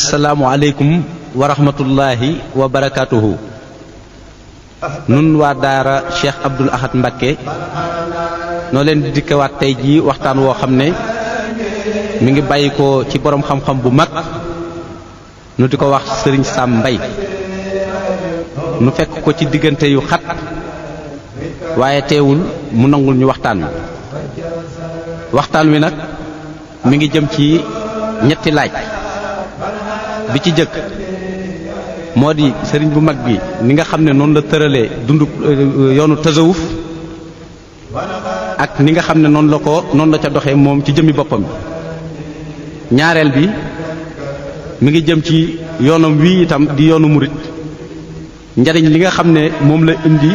asalaamualeykum wa rahmatullahi wa barakatuhu. nun waa daara Cheikh Abdoul Ahad Mbacké noo leen di dikkewaat tey jii waxtaan woo xam ne mi ngi bàyyi ko ci boroom xam-xam bu mag nu di ko wax sëriñ Sam Mbaye nu fekk ko ci diggante yu xat waaye teewul mu nangul ñu waxtaan wi nag mi ngi jëm ci ñetti laaj. bi ci jëkk moo di sëriñ bu mag bi ni nga xam ne noonu la tëralee dundu yoonu tasawuf ak ni nga xam ne noonu la ca doxee moom ci jëmmi boppam. ñaareel bi mi ngi jëm ci yoonam wii itam di yoonu murit njariñ li nga xam ne moom la indi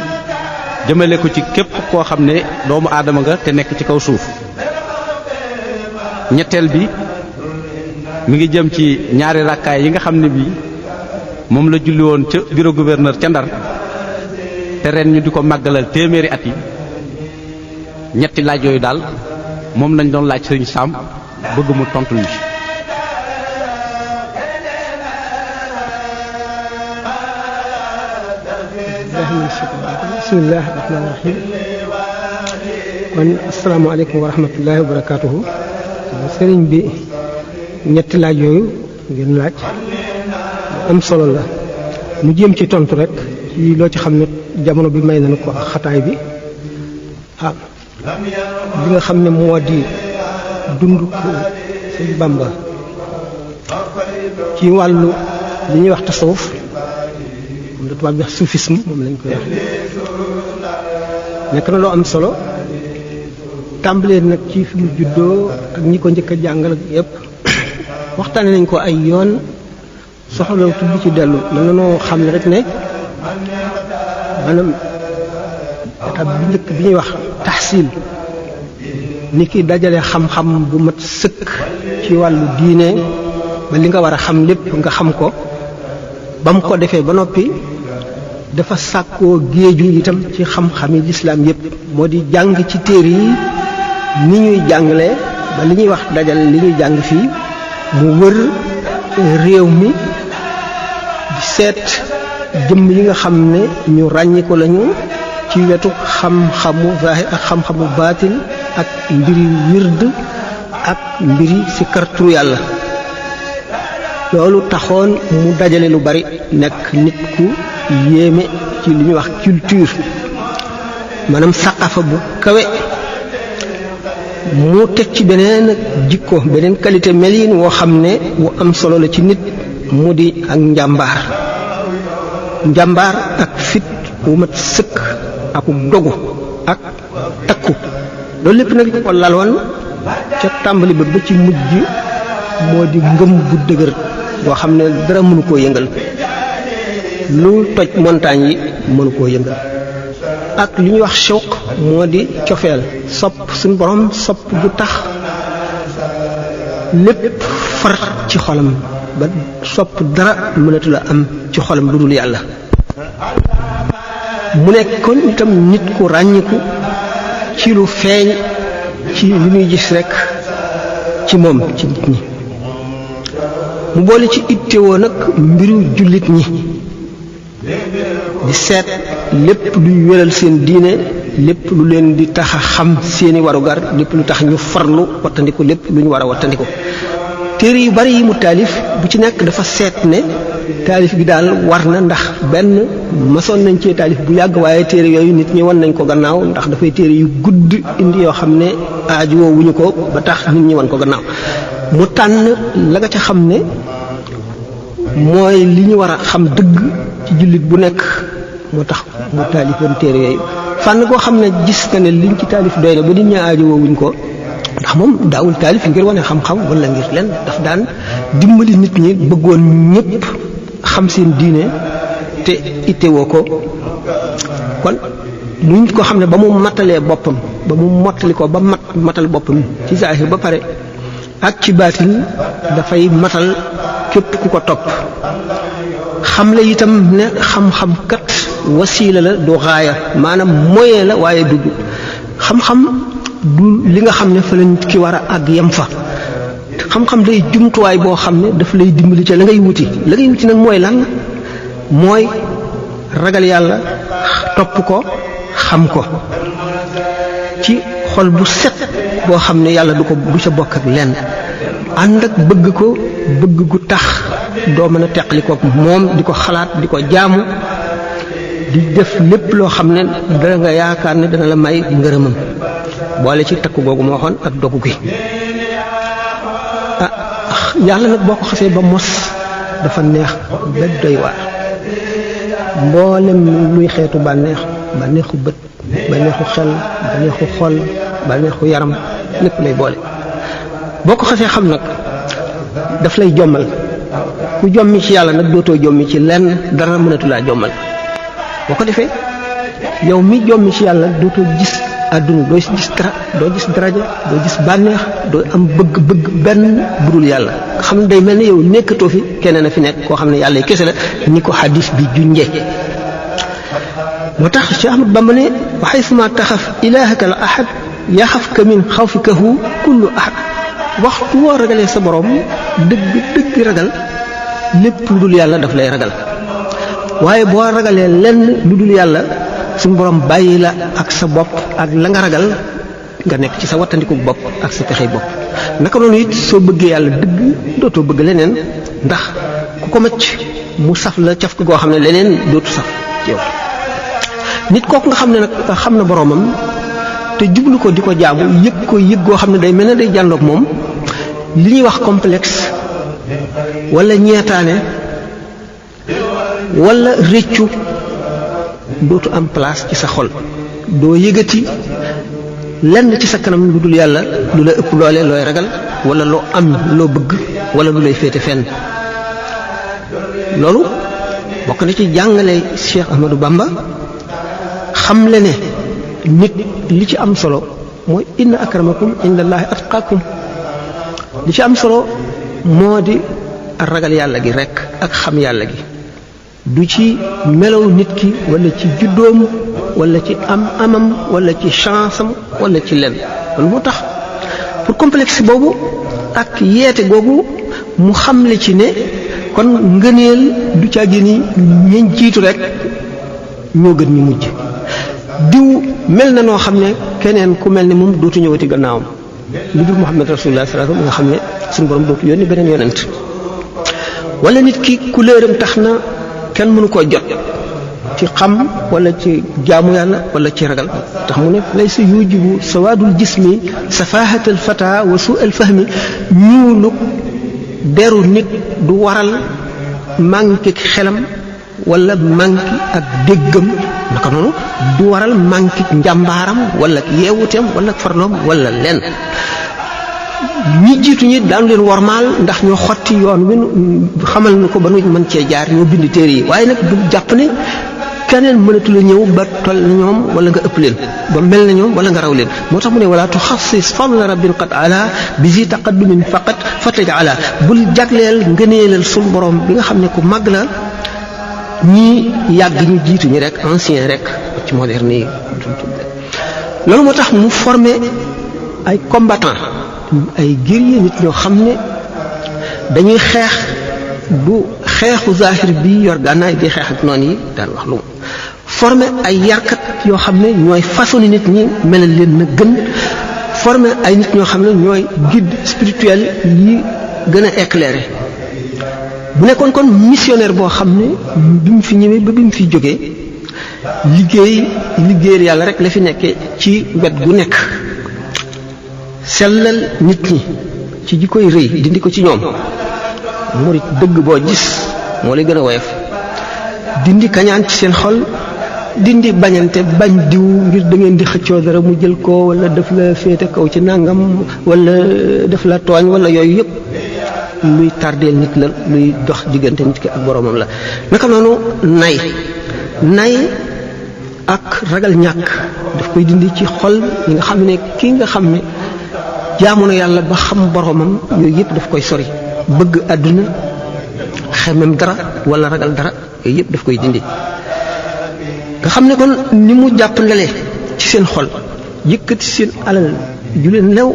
jëmale ko ci képp koo xam ne doomu aadama nga te nekk ci kaw suuf. ñetteel bi mi ngi jëm ci ñaari rakkaay yi nga xam ne bii moom la julli woon ca bureau gouverneur ca Ndar te ren ñu di ko màggalal téeméeri at yi. ñetti laaj yooyu daal moom lañ doon laaj sëriñ Sam bëgg mu tontu ñu ci. bismillaahi rahmaani rahiim. kon asalaamaaleykum wa rahmatullaahi wa barakaatuhu. sëriñ bi ñetti laaj yooyu ngeen laaj am solo la mu jéem ci tontu rek ci loo ci xam ne jamono bi may nañu ko ak xataay bi li nga xam ne moo di dund ko Sëñ Bamba ci wàllu li ñuy wax tasawuf moom la tubaab bi wax soufisme moom lañ koy wax nekk na loo am solo tàmbalee nag ci fi mu juddoo ak ñi ko njëkk a jàngal ak yépp waxtaane nañ ko ay yoon soxla tudd ci dellu mën na noo xam ne rek ne maanaam étape bi njëkk bi ñuy wax taxsil ni ki dajale xam-xam bu mat sëkk ci wàllu diine ba li nga war a xam lépp nga xam ko ba mu ko defee ba noppi dafa sàkkoo géeju itam ci xam-xami lislaam yépp moo di jàng ci téere yi ni ñuy jàngale ba li ñuy wax dajale li ñuy jàng fii mu wër réew mi di seet jëmm yi nga xam ne ñu ràññi ko lañu ci wetu xam-xamu zaahir ak xam-xamu baatin ak mbiri wird ak mbiri sikar turu yàlla. loolu taxoon mu dajale lu bari nekk nit ku yéeme ci li ñuy wax culture maanaam saqafa bu kawe. mu teg ci beneen jikko beneen qualité melin woo xam ne wu am solo la ci nit mu di ak njàmbaar ak fit wu mat sëkk ak dogu ak takku loolu lépp nag ko laloon ca tàmbali ba ci mujj moo di ngëm bu dëgër boo xam ne dara mënu koo yëngal lu toj montagne yi mënu koo yëngal ak li ñuy wax shawq moo di cofeel sopp suñu borom sopp bu tax lépp far ci xolam ba sopp dara mënatu la am ci xolam lu dul yàlla. mu nekkoon itam nit ku ràññiku ci lu feeñ ci li ñuy gis rekk ci moom ci nit ñi mu boole ci ittewoo nag mbiru jullit ñi di seet lépp luy wéral seen diine lépp lu leen di tax a xam seeni warugar lépp lu tax ñu farlu wattandiku lépp lu ñu war a wattandiku. téere yu bari yi mu taalif bu ci nekk dafa seet ne taalif bi daal war na ndax benn masoon nañ cee taalif bu yàgg waaye téere yooyu nit ñi wan nañ ko gannaaw ndax dafay téere yu gudd indi yoo xam ne aaju woo wuñu ko ba tax nit ñi wan ko gannaaw mu tànn la nga ca xam ne mooy li ñu war a xam dëgg ci jullit bu nekk moo tax mu taalifoon téere yooyu fànn koo xam ne gis nga ne liñ ci taalif doy na ba nit ñi aajowoo wuñ ko ndax moom daawul taalif ngir wane xam-xam wala ngir leen daf daan dimbali nit ñi bëggoon ñëpp xam seen diine te ittewoo ko kon muy nit koo xam ne ba mu matalee boppam ba mu mottali ko ba matal boppam ci zaahir ba pare ak ci baatin dafay matal képp ku ko topp xam la itam ne xam-xam kat wasiila la du xaaya maanaam moyen la waaye du xam-xam du li nga xam ne fa la nit ki war a àgg yem fa xam-xam day jumtuwaay boo xam ne daf lay dimbali ca la ngay wuti nag mooy lan mooy ragal yàlla topp ko xam ko ci xol bu set boo xam ne yàlla du ca bokk ak lenn ànd ak bëgg ko bëgg gu tax doo mën a teqali ko moom di ko xalaat di ko jaamu di def lépp loo xam ne dana nga yaakaar ne dana la may ngërëmam boole ci takku googu moo waxoon ak dogu gi yàlla nag boo ko xasee ba mos dafa neex ba doy waar mboolem luy xeetu bànneexu bët bànneexu xel bànneexu xol bànneexu yaram lépp lay boole boo ko xasee xam nag daf lay jommal ku jommi ci yàlla nag dootoo jommi ci lenn dara mënatu laa jommal boo ko defee yow mi jommi ci yàlla dootoo gis àdduna doo gis dara doo gis daraja doo gis bànneex doo am bëgg-bëgg benn budul yàlla nga xam ne day mel ni yow nekkatoo fi keneen a fi nekk koo xam ne yàlla kese la ni ko xadis bi junjee moo tax Cheikh Ahmad Bamba ne wa xaysuma taxaf ilaahaka la ahad yaxafka min xawfikahu kullu ahad waxtu woo ragalee sa borom dëgg ragal lépp lu dul yàlla daf lay ragal waaye boo ragalee lenn lu dul yàlla suñu borom bàyyi la ak sa bopp ak la nga ragal nga nekk ci sa wattandiku bopp ak sa pexey bopp naka noonu it soo bëggee yàlla dëgg dootoo bëgg leneen ndax ku ko macc mu saf la caf ko goo xam ne leneen dootu saf ci yow nit kooku nga xam ne nag xam na boromam te jublu ko di ko jaamu yëg goo xam ne day mel ne day jàndoog moom li ñuy wax complexe wala ñeetaane wala réccu dootu am place ci sa xol doo yëgati lenn ci sa kanam lu dul yàlla lu la ëpp doole looy ragal wala loo am loo bëgg wala lu lay féete fenn loolu bokk na ci jàngale Cheikh Ahmadou Bamba xam le ne nit li ci am solo mooy inna akramakum indallahi atqakum li ci am solo moo di ragal yàlla gi rekk ak xam yàlla gi du ci melow nit ki wala ci juddoom wala ci amam wala ci chance am wala ci lenn loolu moo tax pour complexe boobu ak yeete googu mu xamle ci ne kon ngëneel du ca génni ñeñ jiitu rek ñoo gën ñu mujj diw mel na noo xam ne keneen ku mel ne moom dootu ñëwati gannaawam lu dul Muhammad rasulullah sallallahu alayhi wasallam nga xam ne suñu borom dootu yónni beneen yonent wala nit ki couleuram tax na kenn mënu koo jot ci xam wala ci jaamu yàlla wala ci ragal tax mu ne laysa yujibu sawaadul jismi safahatal fata wa su'al fahmi ñuulu deru nit du waral manqué xelam wala manqué ak déggam naka noonu du waral manqué njàmbaaram wala yeewuteem wala farloom wala lenn ñi jiitu ñi daanu leen wormaal ndax ñoo xotti yoon wi xamal na ko ba nu mën cee jaar ñoo bind téere yi waaye nag du jàpp ne keneen mënatu la ñëw ba toll na ñoom wala nga ëpp leen ba mel na ñoom wala nga raw leen moo tax mu ne wala tuxassis fadla rabbin qad ala bi zi taqaddumin faqat fataj ala bul jagleel ngëneelal suñ borom bi nga xam ne ku mag la ñii yàgg ñu jiitu ñi rek ancien rek ci moderne yi loolu moo tax mu formé ay combattant ay guerrier nit ñoo xam ne dañuy xeex du xeexu zahir bi yor gànnaay di xeex ak noonu yi daan wax lu formé ay yarkat yoo xam ne ñooy façonné nit ñi melal leen na gën formé ay nit ñoo xam ne ñooy guide spirituel yi gën a éclairé bu nekkoon kon missionnaire boo xam ne bi mu fi ñëwee ba bi mu fi jógee liggéeyal yàlla rek la fi nekkee ci wet gu nekk sellal nit ñi ci ji koy rëy dindi ko ci ñoom murit dëgg boo gis moo lay gën a woyof dindi kañaan ci seen xol dindi bañante bañ diw ngir da ngeen di xëccoo dara mu jël ko wala daf la féete kaw ci nàngam wala daf la tooñ wala yooyu yëpp luy tardeel nit la luy dox diggante nit ki ak boromam la naka noonu nay ak ragal ñàkk daf koy dindi ci xol yi nga xam ne kii nga xam ne jaamu na yàlla ba xam boromam yooyu yëpp daf koy sori bëgg àdduna xemem dara wala ragal dara yooyu yëpp daf koy dindi nga xam ne kon ni mu jàpp ndalee ci seen xol yëkkati seen alal ju leen lew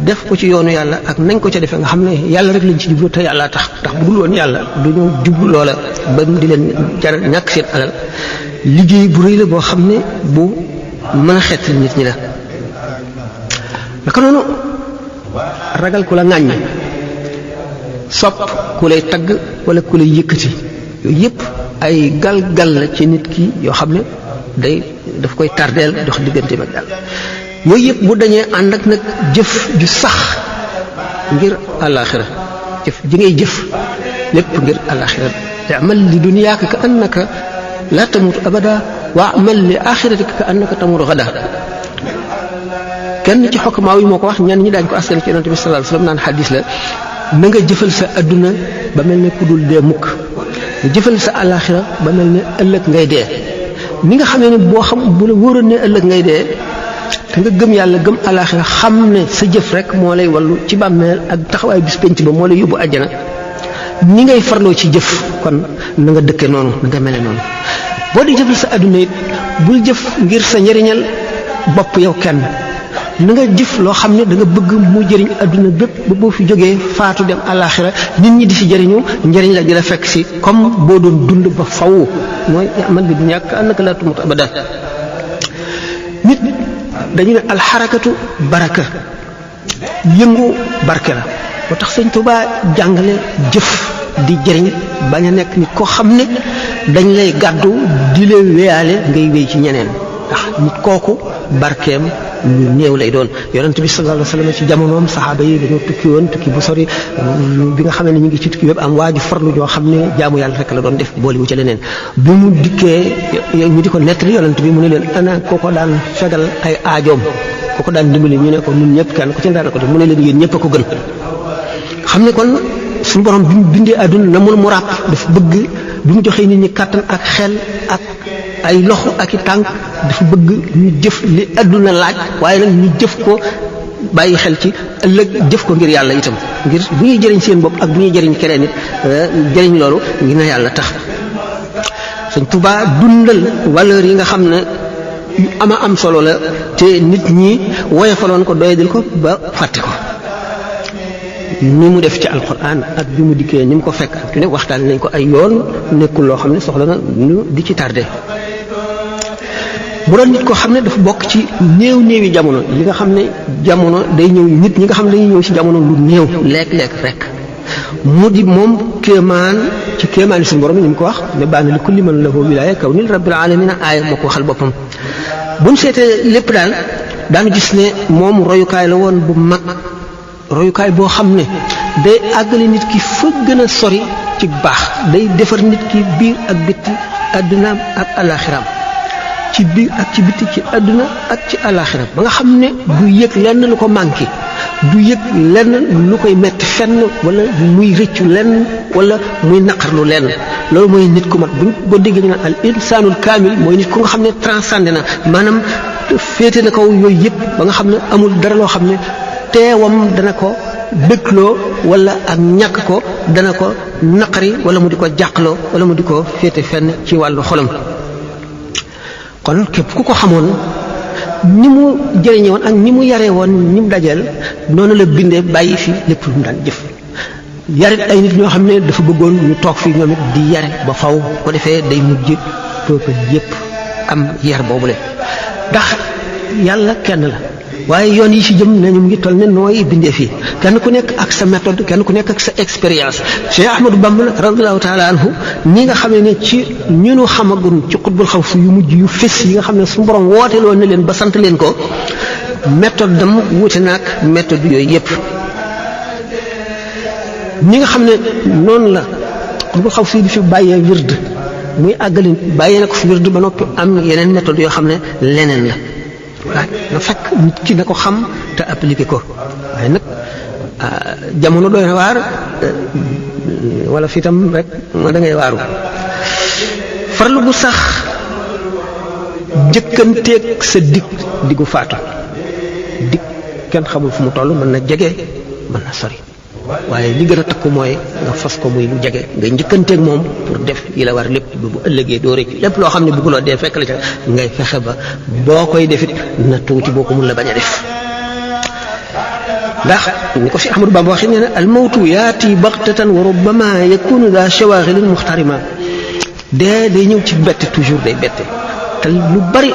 def ko ci yoonu yàlla ak nañ ko ca defee nga xam ne yàlla rek lañ ci jublu te yàlla tax ndax bu dul woon yàlla duñu jublu loola ba di leen jaral ñàkk seen alal liggéey bu rëy la boo xam ne bu mën a xeet nit ñi la. naka noonu ragal ku la ŋàññ sopp ku lay tagg wala ku lay yëkkati yooyu yëpp ay gal-gal la ci nit ki yoo xam ne daf koy tardeel dox digganteem ak yàlla yooyu yëpp bu dañee ànd ak nag jëf ju sax ngir àllaaxira jëf ji ngay jëf lépp ngir àllaaxira amal li dunyaaka ka annaka laa tamutu abada wa amal li axiratika ka annaka tamutu gada kenn ci xokkamaaw yi moo ko wax ñenn ñi daañu ko askan ci yonente bi sallallahu alayhi wasallam naan xadis la na nga jëfal sa adduna ba mel ne ku dul dee mukk nga jëfal sa àllaaxira ba mel ne ëllëg ngay dee ni nga xamee ne boo xam bu la wóoroon ne ëllëg ngay dee te nga gëm yàlla gëm àllaaxira xam ne sa jëf rek moo lay wallu ci bàmmeel ak taxawaay bis penc ba moo lay yóbbu àjjana ni ngay farloo ci jëf kon na nga dëkke noonu na nga mele noonu boo di jëfal sa adduna it bul jëf ngir sa njëriñal bopp yow kenn na nga jëf loo xam ne da nga bëgg mu jëriñ adduna bépp ba boo fi jógee faatu dem àllaaxira nit ñi di si jëriñu njëriñ la di la fekk si comme boo doon dund ba faw mooy amal bi du ñàkk annaka laa tamut abadan nit dañu ne alxarakatu baraka yëngu barke la boo tax Sëñ Tuubaa jàngale jëf di jëriñ bañ a nekk nit koo xam ne dañ lay gàddu di la wéyaale ngay wéy ci ñeneen ndax nit kooku barkeem lu néew lay doon yonent bi sallallahu alayhi wasallam ci jamonoom saxaaba yi dañoo tukki woon tukki bu sori bi nga xamee ne ñu ngi ci tukki wépp am waa ju farlu joo xam ne jaamu yàlla rek la doon def boole wu ci leneen bi mu dikkee ñu di ko nettali yonent bi mu ne leen ana kooko daan fegal ay aajoom kooko daan dimbali ñu ne ko ñun ñëpp kenn ku ci daan ko def mu ne leen yéen ñëpp a ko gën xam ne kon suñu borom bi mu bindee àdduna namul mu ràpp dafa bëgg bi mu joxee nit ñi kàttan ak xel ak ay loxo ak i tànk dafa bëgg ñu jëf li àdduna laaj waaye nag ñu jëf ko bàyyi xel ci ëllëg jëf ko ngir yàlla itam ngir bu ñuy jëriñ seen bopp ak bu ñuy jëriñ keneen it jëriñ loolu ngir na yàlla tax Sëñ Tuubaa dundal valeur yi nga xam ne yu ama am solo la te nit ñi woyofaloon ko doyadil ko ba fàtte ko ni mu def ci alquran ak bi mu dikkee ni mu ko fekk ak ne waxtaan nañ ko ay yoon nekkul loo xam ne soxla na ñu di ci tardé bu doon nit koo xam ne dafa bokk ci néewi jamono li nga xam ne jamono day ñëw nit ñi nga xam ne dañuy ñëw ci jamono lu néew lekk rek mu di moom kéemaan ci kéemaan yi suñu borom ni mu ko wax ne baana li kulli man lahu wilaaya kaw nil rabbil alamin aaya moo ko waxal boppam buñ seetee lépp daal daanu gis ne moom royukaay la woon bu mag royukaay boo xam ne day àggale nit ki fa gën a sori ci baax day defar nit ki biir ak bitti àddunaam ak alaxiraam ci biir ak ci bitti ci àdduna ak ci alaxiraam ba nga xam ne du yëg lenn lu ko manqué du yëg lenn lu koy metti fenn wala muy rëccu lenn wala muy naqarlu lenn loolu mooy nit ku mat buñ boo déggee ñu naan al insaanul kaamil mooy nit ku nga xam ne transcendé na maanaam féete na kaw yooyu yëpp ba nga xam ne amul dara loo xam ne teewam dana ko dëkkloo wala ak ñàkk ko dana ko naqari wala mu di ko jàqloo wala mu di ko féete fenn ci wàllu xolam kon képp ku ko xamoon ni mu jëriñe woon ak ni mu yaree woon ni mu dajeel noonu la bindee bàyyi fi lépp lu mu daan jëf yarit ay nit ñoo xam ne dafa bëggoon ñu toog fii ñoom it di yare ba faw ko defee day mujj peuple yépp am yar boobule ndax yàlla kenn la waaye yoon yi ci jëm nañu ngi toll ne nooy bindee fii kenn ku nekk ak sa méthode kenn ku nekk ak sa expérience Cheikh Ahmadou Bamba nag radiyallahu taala anhu ni nga xamee ne ci ñu nu xamagun ci xutbul xaw fu yu mujj yu fés yi nga xam ne suñu borom woote loon na leen ba sant leen ko méthode dam wuute naag méthode yooyu yépp ñi nga xam ne noonu la xutbul xaw fu di fi bàyyee wird muy àggali bàyyee na ko fi wird ba noppi am yeneen méthode yoo xam ne leneen la waaw na fekk nit ki na ko xam te appliqué ko waaye nag jamono doy na waar wala fi tam rek da ngay waaru farlu gu sax njëkkanteeg sa diggu faatu dig kenn xamul fu mu toll mën na jege mën na sori waaye li gën a takku mooy nga fas ko muy lu jege ngay njëkkanteeg moom pour def yi la war lépp bu ëllëgee doo rëcc lépp loo xam ne bëgguloo dee fekk la ca ngay fexe ba boo koy defit na tuuti boo ko mun la bañ a def ndax ni ko si Ahmadu Bamba waxee nee na al mawtu yaati baxtatan wa rubbama yakunu daa shawaxilin muxtarima dee day ñëw ci bette toujours day bette te lu bari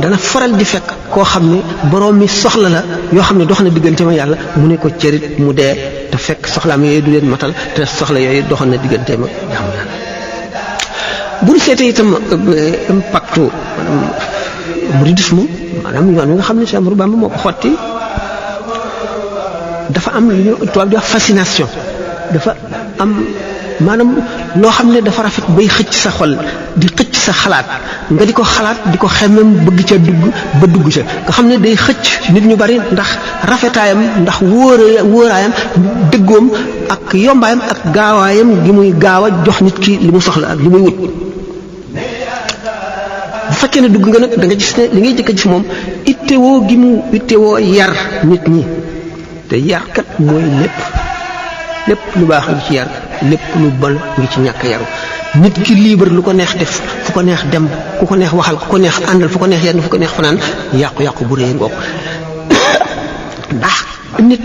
dana faral di fekk koo xam ne borom mi soxla la yoo xam ne dox na diggante ma yàlla mu ne ko cërit mu dee te fekk soxlaam yooyu du leen matal te soxla yooyu doxal na diggante ma jaamu yàlla bu ñu seetee itam impactu mouridisme maanaam yoon wi nga xam ne Cheikh Ahmadou Bamba moo ko xotti dafa am lu ñu tubaab di wax fascination dafa am maanaam loo xam ne dafa rafet bay xëcc sa xol di xëcc sa xalaat nga di ko xalaat di ko xemmem bëgg ca dugg ba dugg ca nga xam ne day xëcc nit ñu bari ndax rafetaayam ndax wóoraayam dëggoom ak yombaayam ak gaawaayam gi muy gaaw a jox nit ki li mu soxla ak li muy wut. bu fekkee ne dugg nga nag da nga gis ne li ngay jëkk a gis moom ittewoo gi mu ittewoo yar nit ñi te yarkat mooy lépp lu baax ngi ci yar lépp lu bon ngi ci ñàkk yaru nit ki libre lu ko neex def fu ko neex dem ku ko neex waxal ku ko neex àndal fu ko neex yenn fu ko neex fanaan yàqu-yàqu bu rëy ngoog ndax nit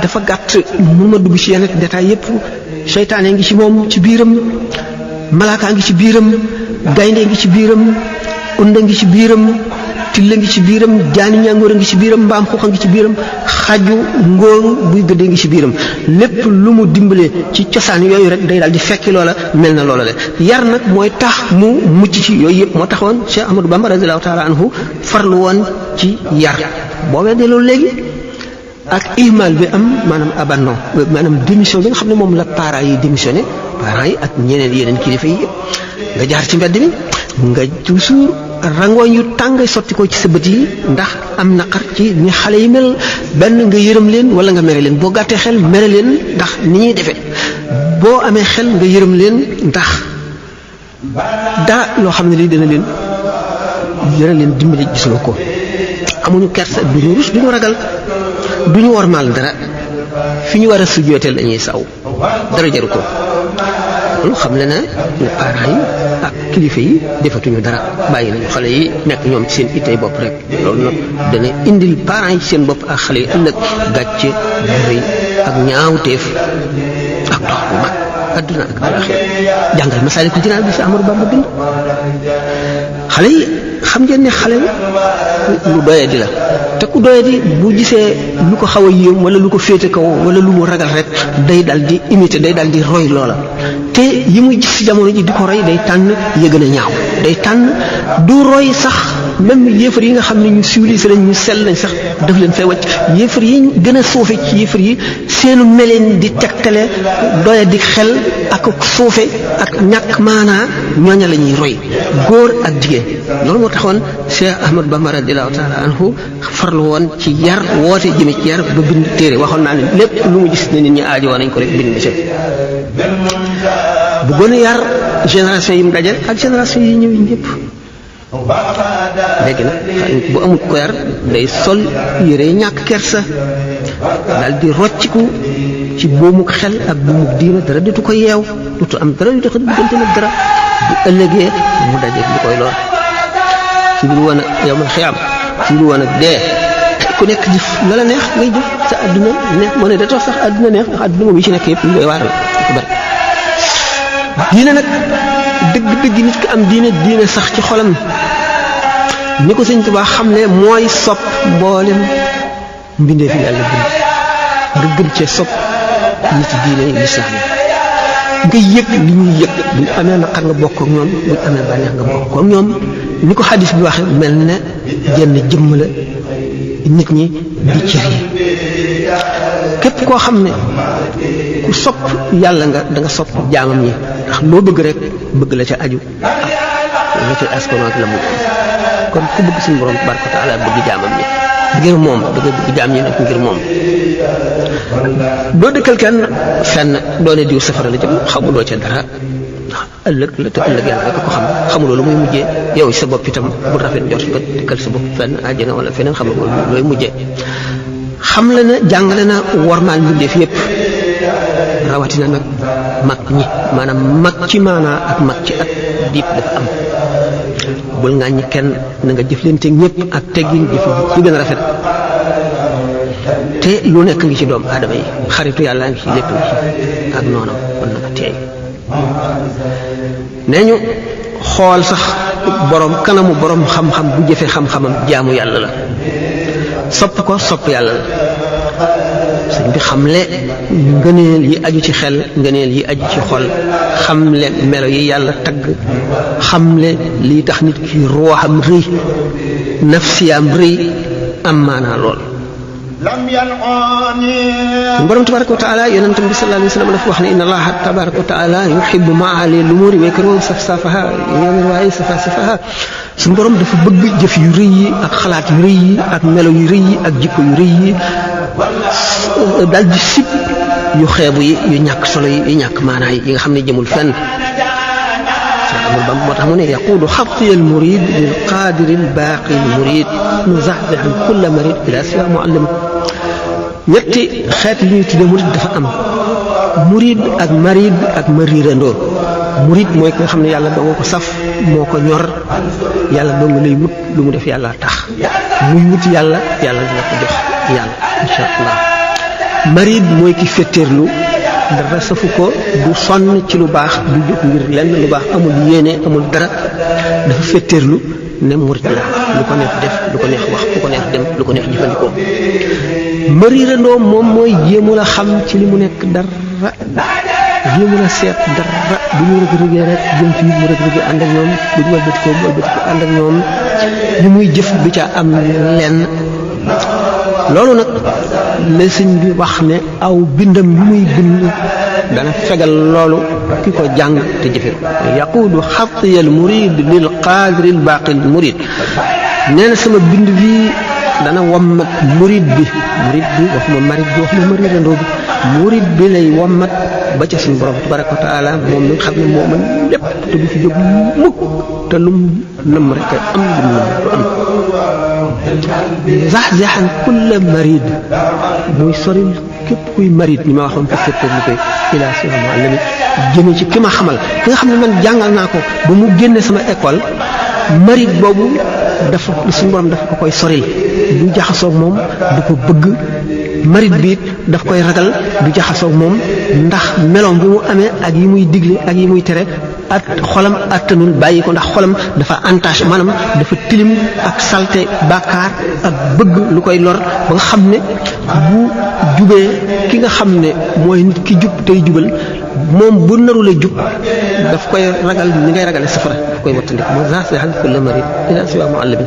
dafa gàtt mun ma dugg ci yenn détail yépp seytaane ngi ci moom ci biiram malaakaa ngi ci biiram gaynde ngi ci biiram unda ngi ci biiram tilla ngi ci biiram jaani ñàngoor a ngi ci biiram mbaam xuux a ngi ci biiram xaju ngóor buy gëddee ngi ci biiram lépp lu mu dimbale ci cosaan yooyu rek day daal di fekki loola mel na loola le yar nag mooy tax mu mucc ci yooyu yëpp moo taxoon Cheikh Ahmadou Bamba radiyallahu taala anhu farlu woon ci yar boo weddee loolu léegi ak ihmal bi am maanaam abandon maanaam démission bi nga xam ne moom la parents yi démissionné parents yi ak yeneen kilifa yi nga jaar ci mbedd mi nga toujours rangooñ yu tàng sotti ko ci sa bët yi ndax am naqar ci ni xale yi mel benn nga yërëm leen wala nga mere leen boo gàttee xel mere leen ndax ni ñuy defee boo amee xel nga yërëm leen ndax dara loo xam ne lii dana leen dimbali gisuloo ko amuñu kersa duñu rus duñu ragal duñu wormaal dara fi ñu war a sujjooteel lañuy saw dara jaru ko loolu xam le na ne parents yi ak kilifa yi defatuñu dara bàyyi nañu xale yi nekk ñoom ci seen ittey bopp rek loolu nag dana indil parents yi seen bopp ak xale yi ëllëg gàcce bu rëy ak ñaawteef ak dox bu mag adduna ak alaxira jàngal Masaalikul Jinaan bi si Ahmadou Bamba bind xale yi xam ngeen ne xale lu doyadi la te ku doyadi bu gisee lu ko xaw a yéem wala lu ko féete kaw wala lu mu ragal rek day dal di imiter day dal di roy loola te yi muy gis ci jamono ji di ko roy day tànn yëg na ñaaw day tànn du roy sax même yéefar yi nga xam ne ñu civilisé lañ ñu sell lañ sax daf leen fay wàcc yéefar yi gën a suufe ci yéefar yi seenu meleen di tegtale doyadi xel ak suufe ak ñàkk maanaa ñooña la ñuy roy góor ak jigéen loolu moo taxoon Cheikh Ahmadou Bamba radiyallahu taala anhu farlu woon ci yar woote jëme ci yar ba bind téere waxoon naa ne lépp lu mu gis ne nit ñi aajo nañ ko rek bind ci bu gën a yar génération yi mu dajal ak génération yi ñëw ñëpp léegi nag bu amul ko yar day sol yére ñàkk kersa daal di rocciku ci buumuk xel ak buumuk diina dara dutu ko yeew dutu am dara du tax diggante nag dara bu ëllëgee mu dajeeg li koy lor ci biir woon ak yawmal xiyaam ci biir woon ak dee ku nekk jëf la la neex ngay jëf sa àdduna neex moo ne da tax sax àdduna neex ndax àdduna moom yi ci nekk yëpp ñu koy waaral ko bari diine nag dëgg nit ki am diine sax ci xolam ni ko Sëñ Tuubaa xam ne mooy sopp mboolem mbindee fi yàlla bind nga gën cee sopp ñi ci diine lislaam nga yëg li ñuy yëg buñ amee naqar nga bokk ak ñoom buñ amee bànneex nga bokk ak ñoom ni ko xadis bi waxe mel ne jenn jëmm la nit ñi di cër yi képp koo xam ne ku sopp yàlla nga da nga sopp jaamam ñi ndax loo bëgg rek bëgg la ca aju ak la ca askano ak la mu kon ku bëgg suñu borom tabaraka wa taala bëgg jaamam ñi ngir moom da nga bëgg jaam ñi nag ngir moom doo dëkkal kenn fenn doone diw safara la jëm xamuloo ca dara ëllëg la te ëllëg yàlla rek ko xam xamuloo lu muy mujjee yow sa bopp itam bu rafet jot nga dëkkal sa bopp fenn àjjana wala feneen xamuloo looy mujjee xam la na jàngale na wormaal mbindeef yépp rawatina nag mag ñi maanaam mag ci maanaa ak mag ci at diib dafa am bul ngàññi kenn na nga jëflante ñëpp ak teggin jëf ci gën a rafet te lu nekk ngi ci doomu aadama yi xaritu yàlla ngi ci lépp ngi ci ak noonam mën na ko teey nee ñu xool sax borom kanamu borom xam-xam bu jëfe xam-xamam jaamu yàlla la sopp ko sopp yàlla la sëñ bi xamle ngëneel yi aju ci xel ngëneel yi aju ci xol xamle melo yi yàlla tagg xamle lii tax nit ki ruuxam rëy nafsiyaam rëy am maanaa lool borom tabaraka wa taala yonentam bi sallallahu alayhi wa sallam dafa wax ne inna allaha tabaraka wa taala yuhibbu maali lumuri wa yakrahu safsafaha yamir waaye safasafaha suñu borom dafa bëgg jëf yu rëy yi ak xalaat yu rëy yi ak melo yu rëy yi ak jikko yu rëy yi daal di sib yu xeebu yi yu ñàkk solo yi yu ñàkk maanaa yi nga xam ne jëmul fenn amul bam moo tax mu ne yaquudu xatiya al murid lil qaadiri al baaqi al murid muzaxzixan kulla marid ila siwa muallim ñetti xeet li ñuy tudde murid dafa am murid ak marid ak mariirandoo murid mooy ki nga xam ne yàlla doo nga ko saf moo ko ñor yàlla doo nga lay wut lu mu def yàlla tax muy wut yàlla yàlla dina ko jox yàlla insha allah marid mooy ki fetteerlu dara safu ko du sonn ci lu baax du jóg ngir lenn lu baax amul yéene amul dara dafa fetteerlu ne murid la lu ko neex def lu ko neex wax lu ko neex dem lu ko neex jëfandikoo mariirandoo moom mooy jéemu la xam ci li mu nekk dara jéemu la seet dara bu ñu rëg-rëgee rek jëm fii mu rëg-rëgee ànd ak ñoom bu ñu walbati ko ànd ak ñoom li muy jëf du ca am lenn loolu nag la sëñ bi wax ne aw bindam yu muy bind dana fegal loolu ki ko jàng te jëfe yaquudu xatiyal murid lil qaadiril baaqil murid nee na sama bind bi dana wommat murid bi waxuma marid bi waxuma mariirandoo bi murid bi lay wommat ba ca suñu borom tabaraka wa taala moom mi nga xam ne moo mën lépp te du fi jóg mukk te lum nam rek am lu mu du am zaxzaxan kulla marid muy soril képp kuy marid ni ma waxoon fi seetal li koy ilaa si muallimi jëme ci ki ma xamal ki nga xam ne man jàngal naa ko ba mu génne sama école marid boobu dafa suñu borom dafa ko koy soril du jaxasoog moom du ko bëgg marid bi daf koy ragal du jaxasoog moom ndax meloom bi mu amee ak yi muy digle ak yi muy tere ak xolam attanul bàyyi ko ndax xolam dafa entache maanaam dafa tilim ak salte bàkkaar ak bëgg lu koy lor ba nga xam ne bu jubee ki nga xam ne mooy nit ki jub tey jubal moom bu narula jub daf koy ragal ni ngay ragale safara daf koy wattandik moo zaxzaxan kulla marid ila siwa muallimi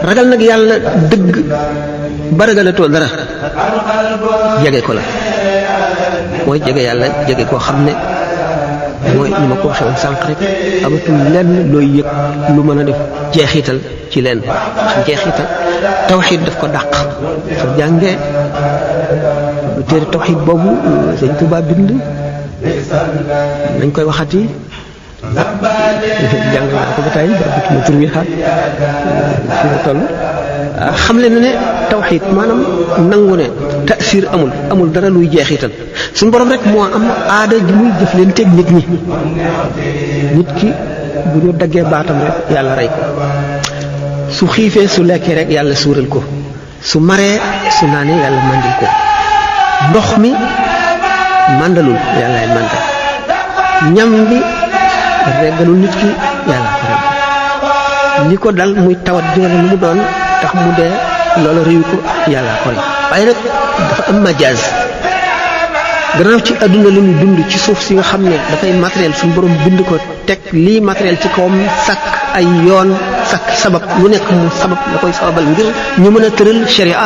ragal nag yàlla dëgg ba ragalatoo dara jege ko la mooy jege yàlla jege koo xam ne mooy ni ma ko waxee woon sànq rek amatul lenn looy yëg lu mën a def jeexital ci leen jeexital tawxiid daf ko dàq soo jàngee téere tawxiid boobu sëñ Tuubaa bind nañ koy waxati jàng naa ko ba tey ba ma tur wi xaar fi ma toll xam leen ne tawxiid maanaam nangu ne taasir amul dara luy jeexital suñu borom rek moo am aada ji muy jëflanteeg nit ñi nit ki bu ñu daggee baatam rek yàlla rey ko su xiifee su lekkee rek yàlla suural ko su maree su naanee yàlla mandil ko ndox mi mandalul yàllaay mandal ñam bi reggalul nit ki yàlla ko reggal li ko dal muy tawat joole lu mu doon tax mu dee loolu réew ko yàlla ko rey waaye nag dafa am majaaz gannaaw ci àdduna la ñu dund ci suuf si nga xam ne dafay matériel suñu borom bind ko teg lii matériel ci kawam sàkk ay yoon sàkk sabab lu nekk mu sabab la koy sababal ngir ñu mën a tëral sharia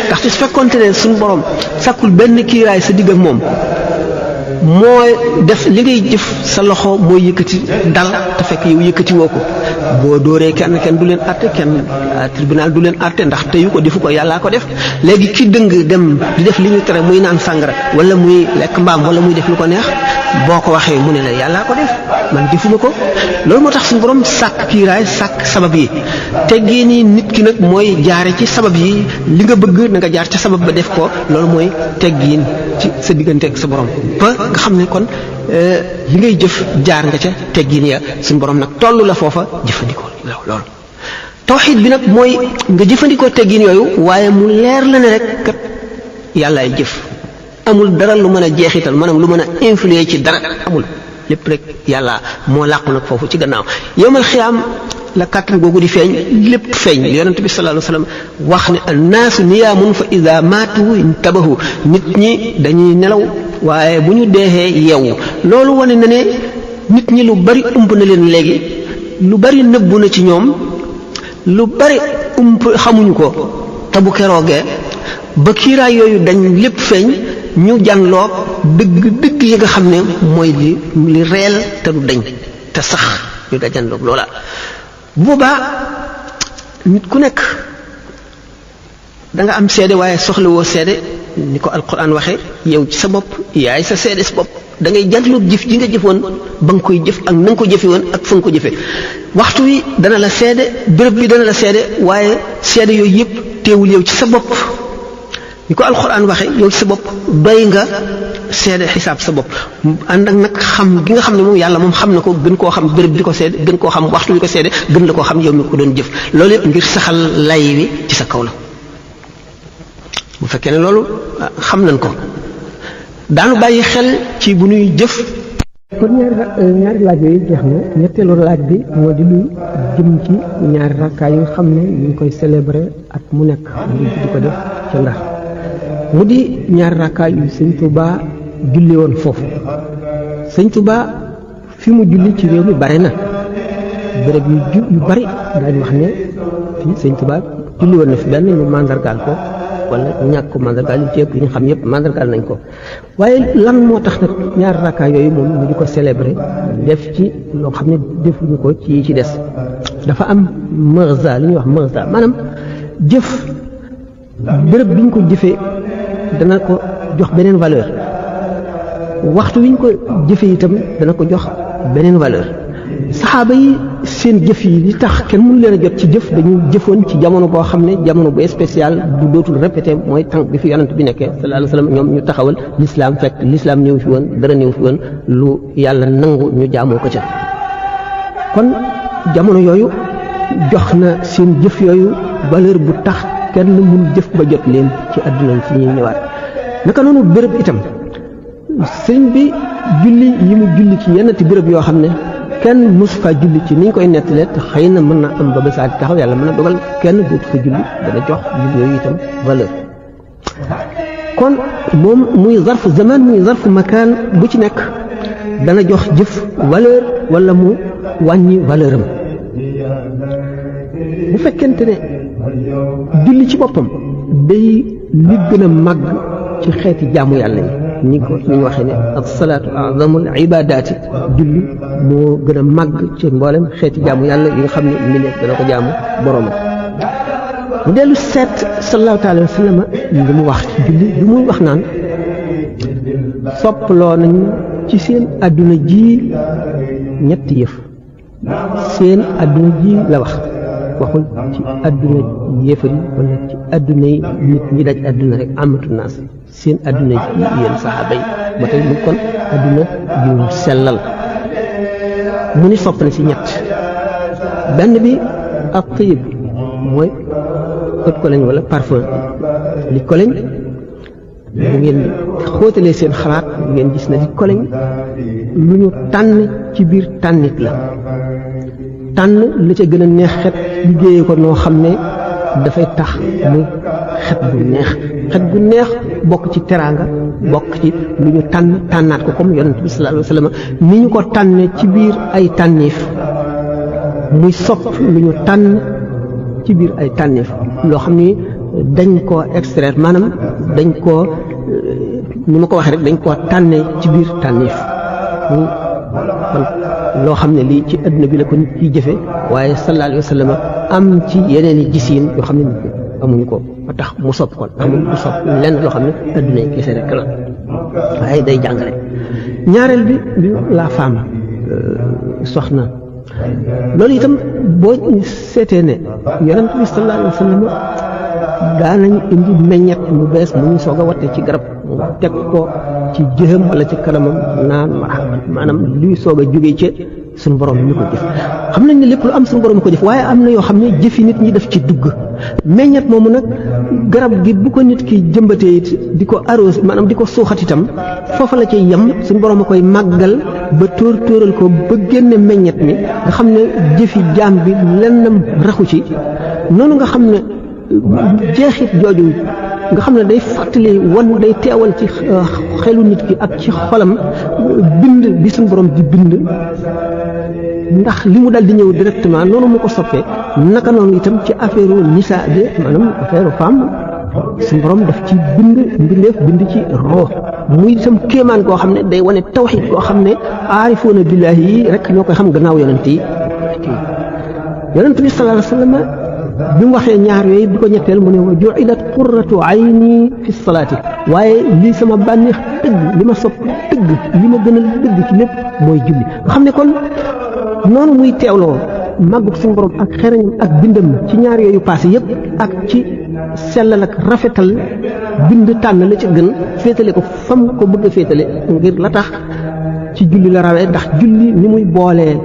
ndax su fekkoonte ne suñu borom sàkkul benn kiiraay sa digg ak moom mooy def li ngay jëf sa loxo mooy yëkkati dal te fekk yow yëkkati woo ko boo dóoree kenn du leen àtte kenn tribunal du leen àtte ndax teyu ko defu ko yàllaa ko def léegi ki dëng dem di def li ñu tere muy naan sàngara wala muy lekk mbaam wala muy def lu ko neex boo ko waxee mu ne la yàllaa ko def man defuma ko loolu moo tax suñu borom sàkk kiiraay sàkk sabab yi teggee nii nit ki nag mooy jaare ci sabab yi li nga bëgg na nga jaar ci sabab ba def ko loolu mooy teggiin ci sa diggante ak sa borom ba nga xam ne kon li ngay jëf jaar nga ca teggin ya suñu borom nag toll la foofa jëfandikoo loolu tawxiid bi nag mooy nga jëfandikoo teggin yooyu waaye mu leer la ne rek kat yàllaay jëf amul dara lu mën a jeexital maanaam lu mën a influer ci dara amul lépp rek yàlla moo làqu nag foofu ci gannaaw yowmal xiyaam la kàttan googu di feeñ lépp feeñ li yonent bi sallallahu alayhi wasallam wax ne annaasu niyaamun fa ida maatu intabahu nit ñi dañuy nelaw waaye bu ñu deexee yeewu loolu wane na ne nit ñi lu bari ump na leen léegi lu bari nëbbu na ci ñoom lu bari xamuñu ko te bu keroogee ba kiiraay yooyu dañ lépp feeñ ñu jànloo dëgg yi nga xam ne mooy li reel te du dañ te sax ñu dajandoog loola boobaa nit ku nekk da nga am seede waaye soxlawoo seede ni ko alquran waxee yow ci sa bopp yaay sa seede sa bopp da ngay jànloog jëf ji nga jëfoon ba nga koy jëf ak na nga ko jëfe woon ak fa nga ko jëfe waxtu wi dana la seede béréb bi dana la seede waaye seede yooyu yëpp teewul yow ci sa bopp ni ko alxuraan waxe yow ci sa bopp doy nga seede xisaab sa bopp ànd ak nag xam gi nga xam ne moom yàlla moom xam na ko gën koo xam béréb bi ko seede gën koo xam waxtu bi ko seede gën la koo xam yow mi ko doon jëf loolu yëpp ngir saxal lay wi ci sa kaw la bu fekkee ne loolu xam nañ ko daanu bàyyi xel ci bu nuy jëf. kon ñaari laaj yooyu jeex na ñetteelu laaj bi moo di lu jëm ci ñaari rakkaa yi nga xam ne ñu ngi koy célébrer at mu nekk ñu di ko def ca Ndar mu di ñaari rakkaa yu sëñ Touba julli woon foofu sëñ Touba fi mu julli ci réew mi bare na béréb yu bari daañu wax ne fii sëñ Touba julli woon na fi benn ñu mandargaal ko wala ñàkk ko mandargaal yi ci ëpp yi ñu xam yëpp mandargaal nañ ko waaye lan moo tax nag ñaari rakkaa yooyu moom ñu di ko célébrer def ci loo xam ne defuñu ko ci ci des dafa am marza li ñuy wax marza maanaam jëf béréb bi ñu ko jëfee dana ko jox beneen valeur waxtu wi ñu ko jëfee itam dana ko jox beneen valeur saxaaba yi seen jëf yi li tax kenn mënu leen a jot ci jëf dañu jëfoon ci jamono boo xam ne jamono bu spécial du dootul répété mooy tànk bi fi yonent bi nekkee sallallahu alayhi wasallam ñoom ñu taxawal l'islam fekk l'islam ñëw fi woon dara ñëw fi woon lu yàlla nangu ñu jaamoo ko ca kon jamono yooyu jox na seen jëf yooyu valeur bu tax kenn mënu jëf ba jot leen ci àdduna si ñuy ñëwaat naka noonu béréb itam sëriñ bi julli yi mu julli ci yenn ti béréb yoo xam ne kenn mosu fa julli ci ni ñu koy nettalee te xëy na mën na am ba bésaat taxaw yàlla mën na dogal kenn dootu fa julli dana jox julli yooyu itam valeur kon moom muy zarfu zaman muy zarfu makaan bu ci nekk dana jox jëf valeur wala mu wàññi valeur am bu fekkente ne julli ci boppam day li gën a màgg ci xeeti jaamu yàlla yi ni ko ñu waxee ne as-salaatu a'zamul ibaadaati julli moo gën a màgg ci mboolem xeeti jaamu yàlla yi nga xam ne mbindeef dana ko jaamu borom mu dellu seet sallallahu alayhi wa sallam li mu wax ci julli bi muy wax naan soppaloo nañu ci seen adduna ji ñetti yëf seen adduna ji la wax waxul ci adduna yéefar yi wala ci adduna yi nit ñi daj adduna rek amatu naas seen adduna ji yéen saxaaba yi ba tey mu kon adduna yu sellal mu ni sopp na ci ñett benn bi ak tayib mooy ët ko lañ wala parfum li ko lañ bu ngeen xóotalee seen xalaat ngeen gis na li ko lañ lu ñu tànn ci biir tànnit la tànn la ca gën a neex xet liggéeyee ko noo xam ne dafay tax muy xet gu neex bokk ci teraanga bokk ci lu ñu tànnaat ko comme yonent bi sallallahu alayhi wa sallam ni ñu ko tànne ci biir ay tànneef muy sopp lu ñu tànn ci biir ay tànneef loo xam ni dañ koo extraire maanaam dañ koo ni ma ko waxee rek dañ koo tànne ci biir tànneef kon loo xam ne lii ci adduna bi la ko nit ciy jëfe waaye sallallahu alayhi wa sallam am ci yeneen i gisiin yoo xam ne nit amuñu ko ba tax mu sopp kon amul mu sopp lenn loo xam ne adduna yi kese rek la waaye day jàngale ñaareel bi la femme soxna loolu itam boo seetee ne yonent bi sallallahu alayhi wa sallam daanañ indi meññet mu bees mu ñu soog a watte ci garab teg ko ci jëxam wala ci kanamam naan maanaam luy soog a jógee ca suñu borom mi ko jëf xam nañ ne lépp lu am suñu borom mi ko jëf waaye am na yoo xam ne jëfi nit ñi def ci dugg meññet moomu nag garab gi bu ko nit ki jëmbatee it di ko arrosé maanaam di ko suuxat itam foofa la cay yem suñu borom a koy màggal ba tóoral ko ba génne meññet mi nga xam ne jëfi jaam bi lennam raxu ci noonu nga xam ne jeexit jooju nga xam ne day fàttali day teewal ci xelu nit ki ak ci xolam bind bi suñu borom di bind ndax li mu dal di ñëw directement noonu mu ko soppee naka noonu itam ci affaire nisa bi maanaam affaire femme suñu borom daf ci bind mbindeef bind ci roo muy itam kéemaan koo xam ne day wane tawxiid koo xam ne aarifoona billaahi yi rek ñoo koy xam gannaaw yonent yi yonent bi sallallahu alayhi wa sallam bi mu waxee ñaar yooyu bi ko ñetteel mu ne wa ju'ilat qurratu ayni fi salaati waaye lii sama bànneex dëgg li ma sopp dëgg li ma gën a dëgg ci lépp mooy julli nga xam ne kon noonu muy teewloo màggug suñu borom ak xereñam ak bindam ci ñaar yooyu passé yépp ak ci sellal ak rafetal bind tànn la ci gën féetale ko fam ko bëgg a féetale ngir la tax ci julli la rawee ndax julli ni muy boolee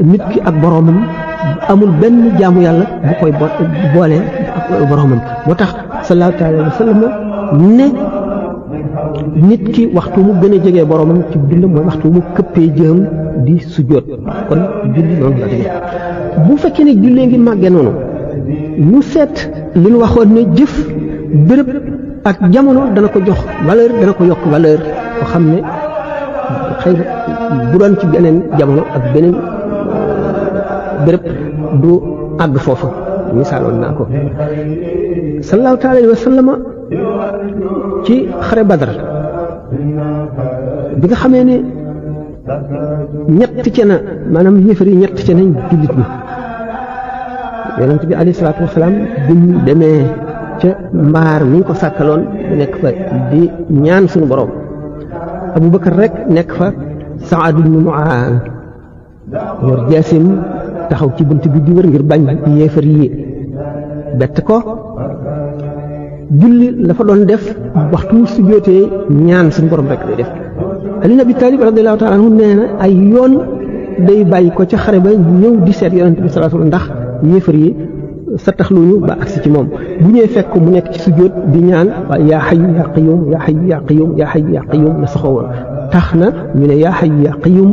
nit ki ak boroomam amul benn jaamu yàlla bu koy boole ak boroomam moo tax sallallahu alayhi wa sallam ne nit ki waxtu mu gën a jege boroomam ci dundam mooy waxtu mu këppee jëm di sujjóot kon julli noonu la demee bu fekkee ne jullee ngi màggee noonu ñu seet li ñu waxoon ne jëf béréb ak jamono dana ko jox valeur dana ko yokk valeur ko xam ne xëy na bu doon ci beneen jamono ak beneen béréb du àgg foofu misaaloon naa ko sallallahu alayhi wa sallam ci xare Badar bi nga xamee ne ñett ca na maanaam yéefar yi ñett ca nañ jullit ñi yonent bi alayhi salaatu wasalaam bi mu demee ca mbaar mi ñu ko sàkkaloon nekk fa di ñaan suñu borom Abubakar rek nekk fa Saad ibn Muaaz yor jaasim taxaw ci bunt bi di wër ngir bañ yéefar yi bett ko julli la fa doon def waxtu su jootee ñaan suñu borom rek lay def Ali ibn Abi Talib radiyallahu ta'ala anhu nee na ay yoon day bàyyi ko ca xare ba ñëw di seet yonent bi sallallahu alayhi wasallam ndax yéefar yi sa taxluñu ba agsi ci moom bu ñëwee fekk mu nekk ci sujjóot di ñaan waa yaa hayyu yaa qayyum yaa hayyu yaa qayyum yaa hayyu yaa qayyum la saxoo woon tax na ñu ne yaa hayyu yaa qayyum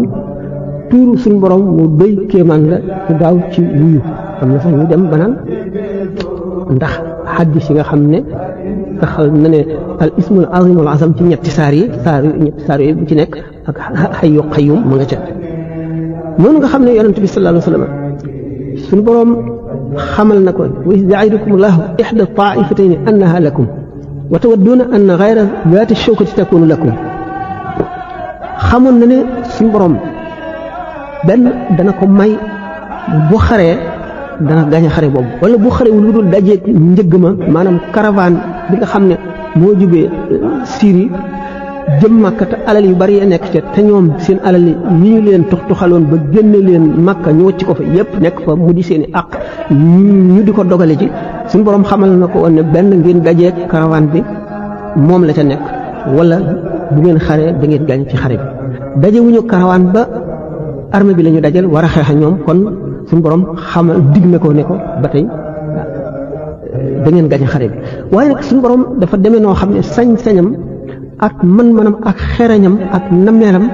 tuuru suñu borom mu doy kéemaan la ku gaaw ci wuyu am na sax ñu dem ba naan ndax xaddis yi nga xam ne taxal na ne al ismul azim al azam ci ñetti saar yi yooyu bu ci nekk ak hayyu qayyum mu nga ca noonu nga xam ne yonent bi sallallahu alayhi wa sallam suñu borom xamal na ko wa iz ya'idukum allahu ihda ta'ifatayni annaha lakum wa tawadduuna anna ghayra zaati shawkati takunu lakum xamoon na ne suñu borom benn dana ko may bu xaree dana gañ a xare boobu wala bu xaree lu dul dajeeg njëgg ma maanaam caravane bi nga xam ne moo jubee Syrie jëm Makka te alal yu bari ya nekk ca te ñoom seen alal yi ñi ñu leen tuxtuxaloon ba génne leen Makka ñu wacc ko fa yépp nekk fa mu di seeni àq ñu di ko dogale ci suñu borom xamal na ko woon ne benn ngeen dajeeg caravane bi moom la ca nekk wala bu ngeen xaree da ngeen gañ ci xare bi dajewuñu caravane ba armée bi la ñu dajal war a xeex ak ñoom kon suñu borom xamal dig na ko ne ko ba tey da ngeen gañ xare bi waaye nag suñu borom dafa demee noo xam ne sañ-sañam ak mën-mënam ak xereñam ak nameelam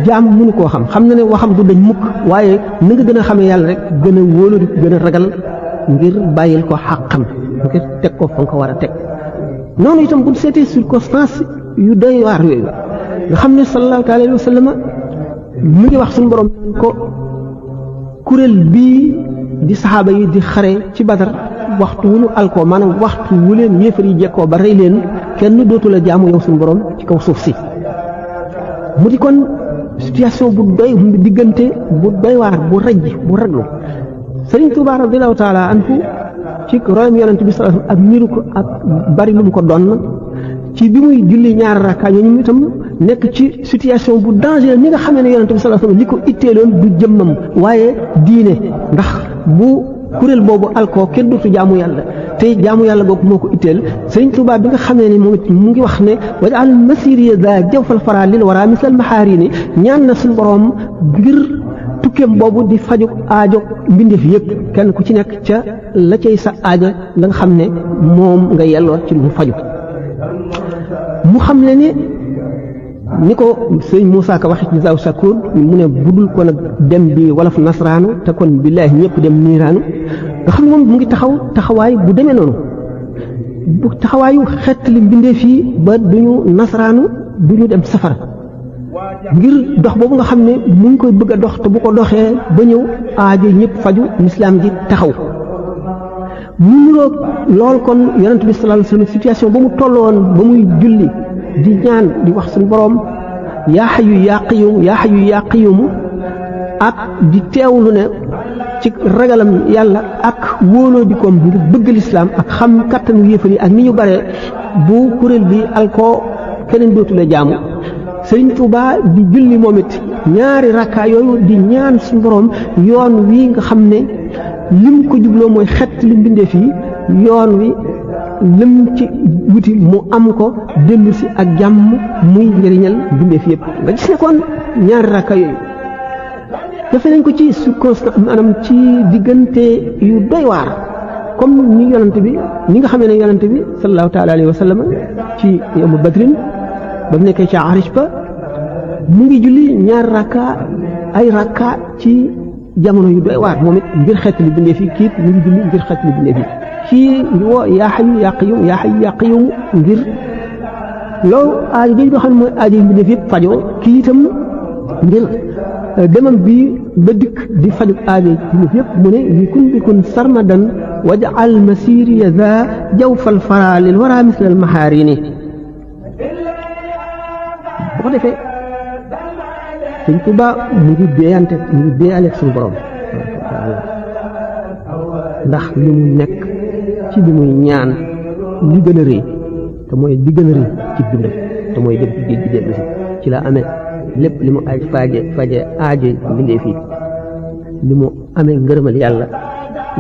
jaam mënu koo xam na ne waxam du dañ mukk waaye na nga gën a xamee yàlla rek gën a wóolu gën a ragal ngir bàyyil ko xàqam ngir teg ko fa nga ko war a teg noonu itam bu seetee circonstance yu doy waar yooyu nga xam ne sallallahu alayhi wa sallam mu ngi wax suñu borom ko kuréel bii di saxaaba yi di xare ci Badar waxtu wu nu alkoo maanaam waxtu wu leen yéefar yi jekkoo ba rey leen kenn dootu la jaamu yow suñu borom ci kaw suuf si mu di kon situation bu doy diggante bu doy waar bu rëj bu raglu Sëriñ Tuubaa radiyallahu taala anhu ci royam yonent bi sallallahu alayhi wasallam ak niru ko ak bari lu mu ko doon ci bi muy julli ñaari rakkaa ñooñu itam nekk ci situation bu danger ni nga xamee ne yonent bi sallallahu alayhi wasallam li ko itteeloon du jëmmam waaye diine ndax bu kuréel boobu alkoo kenn dootu jaamu yàlla te jaamu yàlla boobu moo ko itteel Sëriñ Tuubaa bi nga xamee ne moom it mu ngi wax ne waj'al masiriya za jawfal fara lil wara misal maxaarini ñaan na suñu borom ngir tukkeem boobu di faju aajo mbindeef yëpp kenn ku ci nekk ca la cay sa aajo la nga xam ne moom nga yelloo ci lu mu faju mu xam le ne ni ko sëñ Moussa Ka waxee ci Zaw Sakoor mu ne budul ko nag dem bi wolof nasraanu te kon billaahi ñëpp dem niiraanu nga xam ne moom mu ngi taxawaay bu demee noonu bu taxawaayu xett li mbindeef yi ba duñu nasraanu duñu dem safara ngir dox boobu nga xam ne mu ngi koy bëgg a dox te bu ko doxee ba ñëw aajo ñëpp faju lislaam ji taxaw mu niroog lool kon yonent bi sallallahu alayhi wasallam situation ba mu tolloon ba muy julli di ñaan di wax suñu boroom yaa hayyu yaa qayyum yaa hayyu yaa qayyum ak di teewlu ne ci ragalam yàlla ak wóoloo di koom ngir bëgg lislaam ak xam kattanu yéefar yi ak ni ñu bare bu kuréel bi alkoo keneen dootule jaamu Sëriñ Tuubaa di julli moom it ñaari rakkaa yooyu di ñaan suñu boroom yoon wi nga xam ne lim ko jubloo mooy xett li mbindeef yi yoon wi lim ci wuti mu am ko dellu si ak jàmm muy njëriñal mbindeef yëpp nga gis ne kon ñaari rakka yooyu defe nañ ko ci circonstance maanaam ci diggante yu doy waar comme ni yonante bi ni nga xamee ne yonante bi sallallahu taala alayhi wa sallam ci yawmu badrin ba mu nekkee ca arish ba mu ngi julli ñaari rakka ay rakka ci jamono yu doy waar moom it ngir xeet li bindee fi kii mu ngi julli ngir xeet li bindee fi kii ngi woo yaa hayyu yaa qayyum yaa hayyu yaa qayyum ngir loolu aajo jooju nga xam ne mooy aajo yi bindee fi yëpp fajoo kii itam ngir demam bi ba dikk di faju aajo yi bindee fi yëpp mu ne li kun bi kun sarmadan waj'al masiriya za jawfal fara lil wara misla al maharini bu ko defee Sëñ Tuubaa mu ngi déeyante suñu borom ndax li mu nekk ci li muy ñaan li gën a rëy te mooy li gën a rëy ci dundam te mooy dem ci géej gi dellu si ci la amee lépp li mu aj faje aajo mbindee fii li mu amee ngërëmal yàlla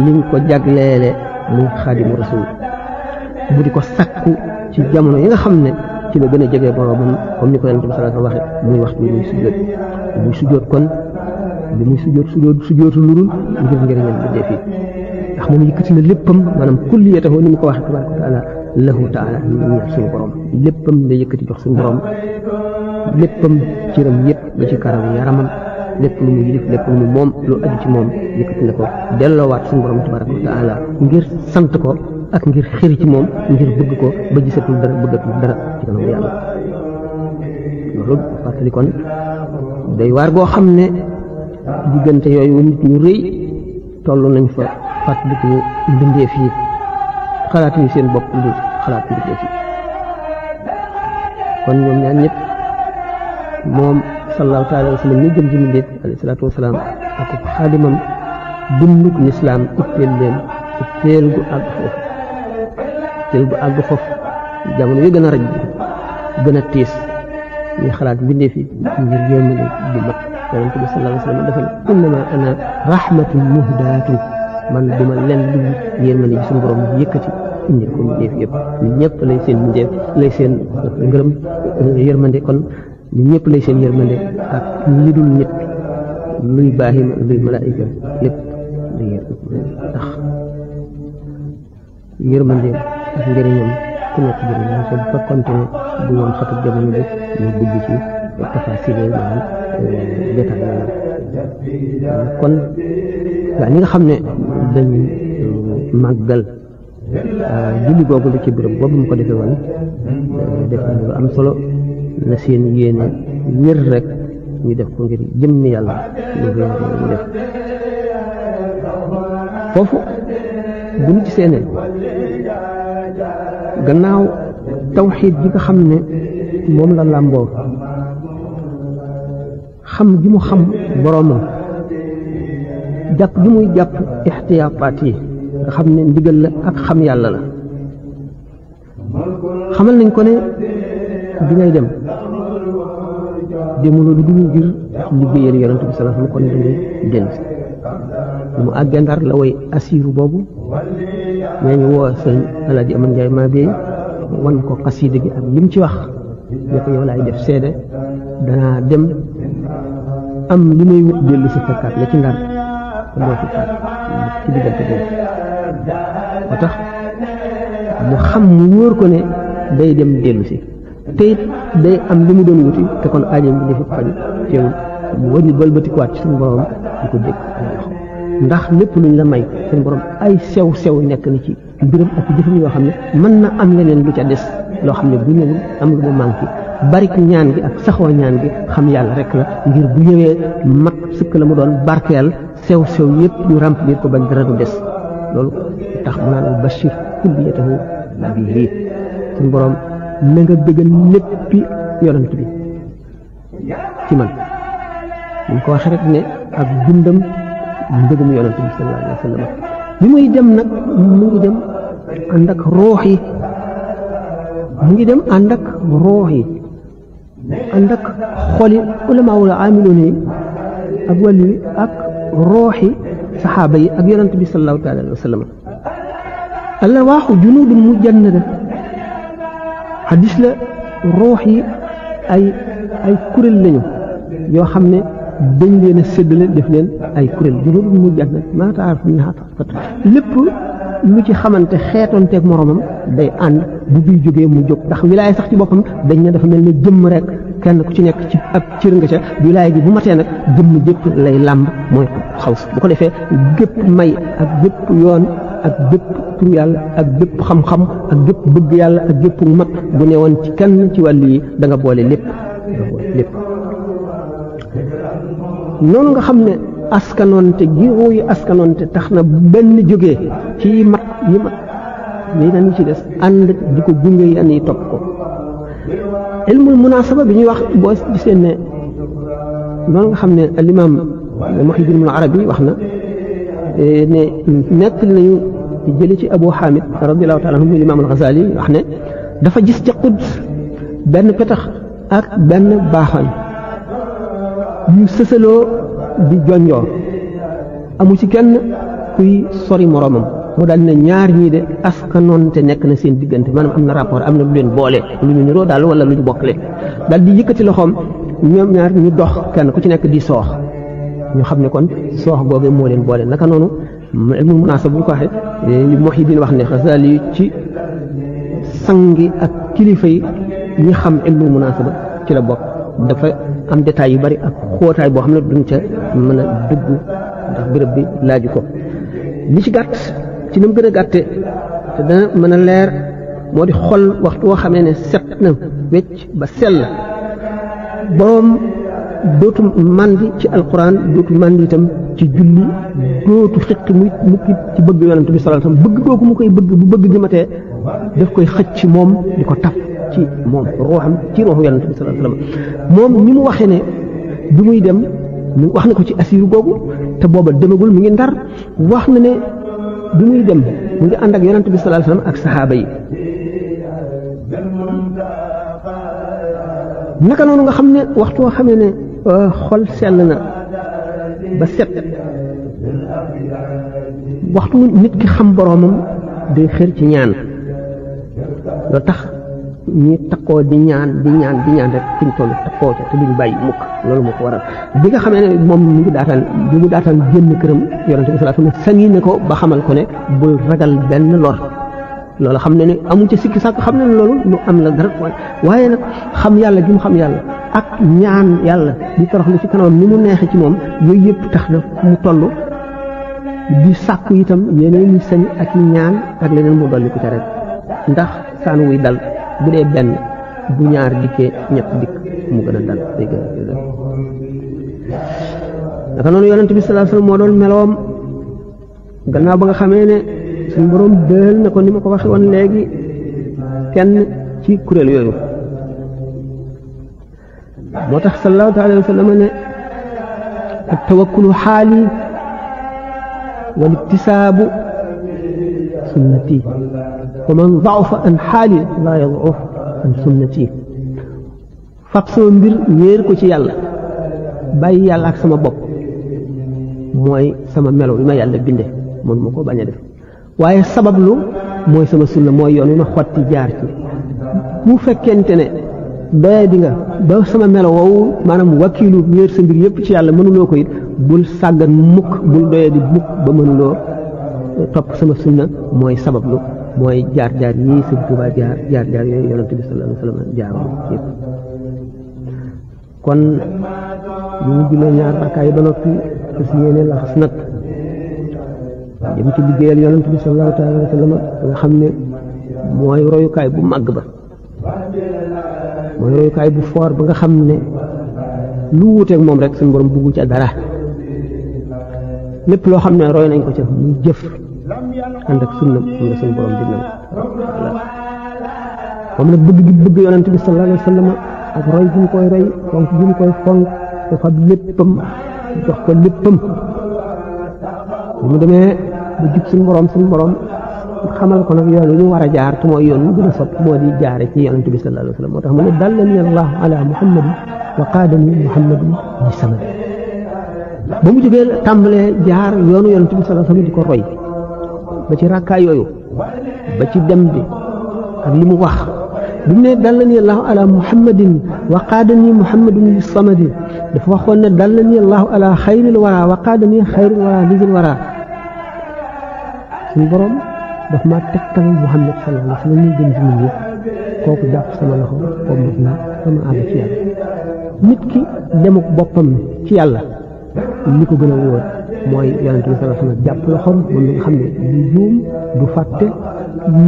liñ ko jagleele muy Xaadimu Rasuul bu di ko sakku ci jamono yi nga xam ne ci la gën a jege boromam comme ni ko Yonent bi sallallahu alayhi wa sallam waxe muy waxtu bi muy sujjóot kon li muy sujjóotu lurul ngir njëriñal bindee fii ndax moom yëkkati na léppam maanaam kulliyatahu ni mu ko waxee tabaraka wa taala lahu taala ñu suñu borom léppam la yëkkati jox suñu borom léppam cëram yëpp ba ci karaw yaramam lépp lu mu yilif lépp lu mu moom lu aju ci moom yëkkati na ko delloowaat suñu borom tabaraka wa taala ngir sant ko ak ngir xëri ci moom ngir bëgg ko ba gisatul dara bëggatul dara ci kanam yàlla loolu fàttali kon day waar goo xam ne diggante yooyu nit ñu rëy toll nañ fa fàttaliku mbindeef yi xalaatuñu seen bopp lu xalaat mbindeef yi kon ñoom ñaar ñëpp moom sallallahu taala wa sallam ni gën ji mbindeef alayhi salaatu wa salaam ak xaadimam dunduk lislaam itteel leen itteel gu àgg foofu jamono yu gën a raj gën a tiis ñuy xalaat mbindeef yi ngir yërmande di mat yonent bi sallallahu alayhi wa sallam dafa ne innama ana rahmatun muhdaatun man duma leen lu yërmande ji suñu borom yëkkati indil ko mbindeef yëpp ñun ñëpp lay seen mbindeef lay seen ngërëm yërmande kon ñun ñëpp lay seen yërmande ak li dul nit luy baahima luy malaayika lépp lay yërmande ndax yërmande ak njëriñam ku nekk jëriñam te bu fekkonte ne bu woon xatub jamono bi ñu dugg ci tafaasile maanaam détail maanaam kon gaa ñi nga xam ne dañ màggal julli googu la ci béréb boobu mu ko defee woon def na lu am solo na seen yéene wér rek ñu def ko ngir jëmmi yàlla lu wér ñu def foofu bu ñu ci seenee gannaaw tawxiid ji nga xam ne moom la làmboo xam gi mu xam boroomam jàpp gi muy jàpp ixtiyaapaat yi nga xam ne ndigal la ak xam yàlla la xamal nañ ko ne bi ngay dem demuloo lu dul ngir liggéeyal yonent bi sallallahu alayhi wa sallam kon dangay dellu si mu àggee Ndar la way asiiru boobu nee ñu woo sëñ Alaaji Aman Njaay maa bi wan ko xasiida gi ak lim ci wax ne ko yow laay def seede danaa dem am li may wut dellu si fekkaat la ci ndar moo fi faat ci diggante boobu moo tax mu xam mu wóor ko ne day dem dellu si te it day am li mu doon wuti te kon aajoom bi dafa faju teewul mu wëññi balbatikuwaat ci suñu borom di ko dégg ndax lépp luñ la may suñu borom ay sew sew nekk na ci mbiram ak jëfam yoo xam ne mën na am leneen lu ca des loo xam ne bu ñëwul am lu mu manqué barik ñaan gi ak saxoo ñaan gi xam yàlla rek la ngir bu ñëwee mat sëkk la mu doon barkeel sew sew yëpp ñu remplir ko bañ dara du des loolu tax mu naan bashir kulliyatahu bihi suñu borom na nga bëggal léppi yonent bi ci man ñu ko waxee rek ne ak dundam mbëggum yonent bi sallallahu alayhi wa sallam bi muy dem nag mu ngi dem ànd ak ruux yi mu ngi dem ànd ak ruux yi ànd ak xoli ulamaawul aamiluun yi ak wàllu yi ak ruux yi saxaaba yi ak yonent bi sallallahu taala alayhi wa sallam alwaaxu junuudun mujannada xadis la ruux yi ay kuréel lañu yoo xam ne dañ leen a séddale def leen ay kuréel junuudun mujannada maa taaraf minhaa taarifat lépp lu ci xamante xeetonteeg moromam day ànd bu bii jógee mu jóg ndax wilaaya sax ci boppam dañ ne dafa mel ne jëmm rek kenn ku ci nekk ci ab cër nga ca wilaaya gi bu matee nag jëmm jëpp lay làmb mooy xaws bu ko defee gépp may ak gépp yoon ak gépp tur yàlla ak gépp xam-xam ak gépp bëgg yàlla ak gépp mat bu ne woon ci kenn ci wàllu yi da nga boole lépp noonu nga xam ne askanoonte gi ruuy askanoonte tax na benn jógee ci mat yi dañu ci des ànd di ko gunge yan yi topp ko ilmul munaasaba bi ñuy wax boo gisee ne noonu nga xam ne alimaam Muhyiddin Ibn Arabi wax na ne nettali nañu jële ci Abu Hamid radiyallahu taala anhu imaam al-Ghazali wax ne dafa gis ca Quds benn petax ak benn baaxaan ñu sësaloo di jonjoo amu ci kenn kuy sori moroomam moo daal ne ñaar ñii de askanoonte nekk na seen diggante maanaam am na rapport am na lu leen boole lu ñu niroo daal wala lu ñu bokkle daal di yëkkati loxoom ñoom ñaar ñu dox kenn ku ci nekk di soox ñu xam ne kon soox googu moo leen boole naka noonu ilmul munaasaba bu ñu ko waxee li Muhyiddin wax ne Xasaali yi ci sangi ak kilifa yi ñi xam ilmul munaasaba ci la bokk dafa am détails yu bari ak xóotaay boo xam ne duñ ca mën a dugg ndax béréb bi laaju ko li ci gàtt ci ni mu gën a gàtte te dana mën a leer moo di xol waxtu woo xamee ne set na wecc ba sell boroom dootu màndi ci alquran dootu màndi itam ci julli dootu xiqi mukki ci bëgg yonent bi sallallahu alayhi wasallam bëgg googu mu koy bëgg bu bëgg gi matee daf koy xëcc ci moom di ko taf ci moom ruuxam ci ruuxu yonent bi sallallahu alayhi wasallam moom ni mu waxee ne bi muy dem wax na ko ci asiru googu te booba demagul mu ngi ndar wax na ne bi muy dem mu ngi ànd ak yonent bi sallallahu alayhi wasallam ak saxaaba yi naka noonu nga xam ne waxtu woo xamee ne xol sell na ba set waxtu nit ki xam boroomam day xër ci ñaan loolu tax ñi takkoo di ñaan rek fuñ toll takkoo ca te duñ bàyyi mukk loolu moo ko waral bi nga xamee ne moom mu ngi daataan génn këram yonent bi sallallahu alayhi wasallam sañi ne ko ba xamal ko ne bul ragal benn lor loolu xam ne ne amuñ ca sikki sàkk xam ne ne loolu lu am la dara waaye nag xam yàlla gi mu xam yàlla ak ñaan yàlla di toroxlu ci kanamam ni mu neexee ci moom yooyu yëpp tax na fu mu toll di sàkku itam yeneen ñi sañ ak i ñaan ak leneen mu dolli ko ca rek ndax saan wuy dal bu dee benn bu ñaar dikkee ñett dikk mu gën a dal day gën a dal naka noonu yonent bi sallallahu alayhi wasallam moo doon meloom gannaaw ba nga xamee ne suñu borom dël na ko ni ma ko waxee woon léegi kenn ci kuréel yooyu moo tax sallallahu alayhi wasallam ne ak tawakkulu xaali wal iktisaabu sunnati wa man da'afa an xaali laa yad'uf an sunnati fab sama mbir wéer ko ci yàlla bàyyi yàlla ak sama bopp mooy sama melo bi ma yàlla binde mën ma ko bañ a def waaye sabablu mooy sama sunna mooy yoon wi ma xotti jaar ci bu fekkente ne doye di nga ba sama melo woowu maanaam wakiilu wéer sa mbir yépp ci yàlla mënuloo ko it bul sàggan mukk bul doye di mukk ba mënuloo topp sama sunna mooy sabablu mooy jaar-jaar yii Sëñ Tuubaa jaar-jaar yooyu yonent bi sallallahu alayhi wa sallam jaaroon yépp kon bu ñu jullee ñaar rakkaay ba noppi fas yéene laxas nag jëm ci liggéeyal yonent bi sallallahu alayhi wa sallam nga xam ne mooy royukaay bu màgg ba mooy royukaay bu foor ba nga xam ne lu wuuteeg moom rek suñu borom buggu ca dara lépp loo xam ne roy nañ ko ca muy jëf ànd ak sunna am na suñu borom di nangu moom nag bëgg gi bëgg yonent bi sallallahu alayhi wa sallam ak roy gi ñu koy roy fonk gi ñu koy fonk dafa léppam jox ko léppam bu mu demee ba jub suñu borom xamal ko nag yoon wi ñu war a jaar te mooy yoon wi gën a sopp moo di jaare ci yonent bi sallallahu alayhi wa sallam moo tax mu ne dallani allahu ala muhammadin wa qaadani muhammadin bi samad ba mu jógee tàmbalee jaar yoonu yonent bi sallallahu alayhi wa sallam di ko roy ba ci rakkaay yooyu ba ci dem bi ak li mu wax bi mu ne dallani allahu ala muhammadin wa qaadani muhammadin bi samadi dafa waxoon ne dallani allahu ala xayril wara wa qaadani xayril wara lizil wara suñu borom daf maa tegtal Muhammad sallallahu alayhi wa sallam ñu gën ci nit ñi kooku jàpp sama loxo boobu mat na sama àgg ci yàlla nit ki demuk boppam ci yàlla li ko gën a wóor mooy yonent bi sallallahu alayhi wa sallam jàpp loxoom moom mi nga xam ne du juum du fàtte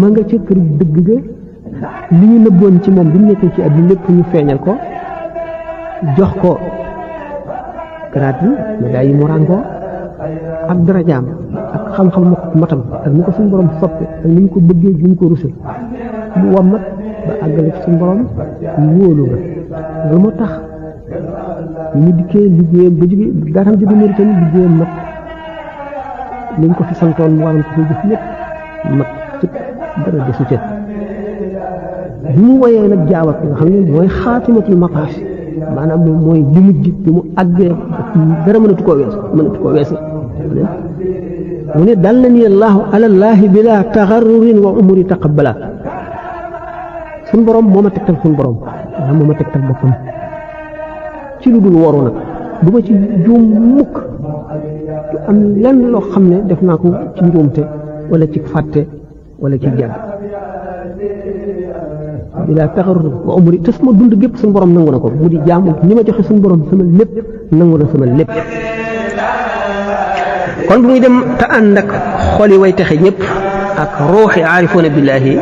ma nga ca kër dëgg ga li ñu nëbboon ci moom bi mu nekkee ci àdduna lépp ñu feeñal ko jox ko garaat yi médaille yi mu ràngoo ak darajaam ak xam-xam matam ak ni ko suñu borom soppe ak ni mu ko bëggee ni mu ko ruse mu wammat ba àggale ci suñu borom wóolu nga loolu moo tax ñu dikkee liggéeyam ba jóge gaatam jóge Mauritanie liggéeyam mat liñ ko fi santoon mu waroon ko fi jëf lépp mat cëpp dara desu ca bi mu woyee nag jaawat nga xam ne mooy xaatimatul maqaas maanaam moom mooy li mujj bi mu àggee dara mënatu koo weesu mu ne dallani allahu alallaahi bila taxarrurin wa umuri taqabbala suñ borom moo ma tegtal suñ borom waaw moo ma tegtal boppam ci lu dul waru nag du ma ci juum mukk du am lenn loo xam ne def naa ko ci njuumte wala ci fàtte wala ci jàgg bila taxarrurin wa umuri te sama dund gépp suñ borom nangu na ko mu di jaamu ñi ma joxe suñ borom sama lépp nangu na sama lépp kon bu muy dem te ànd ak xol yi way texe ñëpp ak ruuxi aarifoona billaahi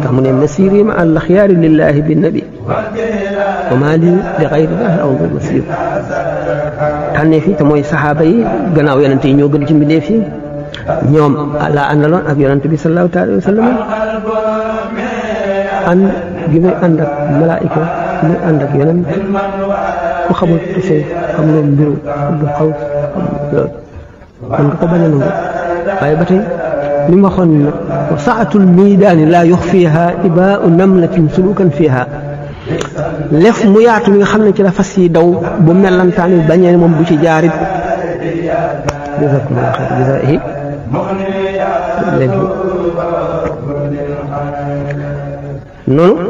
tax mu ne masiri ma al axyaari lillahi bi nabi wa maa li li xayrillahi aw masir tànnee fi te mooy saxaaba yi gannaaw yonente yi ñoo gën ci mbindeef yi ñoom laa àndaloon ak yonente bi sallallahu alayhi wa sallam ànd gi muy ànd ak malaayika muy ànd ak yonent ku xamul tusee xamuloo mbiru du xaw loolu kon nga ko bañ a nangu waaye ba tey li mu waxoon nag wa saatul miidaani laa yuxfiiha ibaau namlatin sulukan fiiha lef mu yaatu mi nga xam ne ci la fas yi daw bu mellantaani bañee moom bu ci jaarit jazakumullahu xayran jazaa'ihi léegi noonu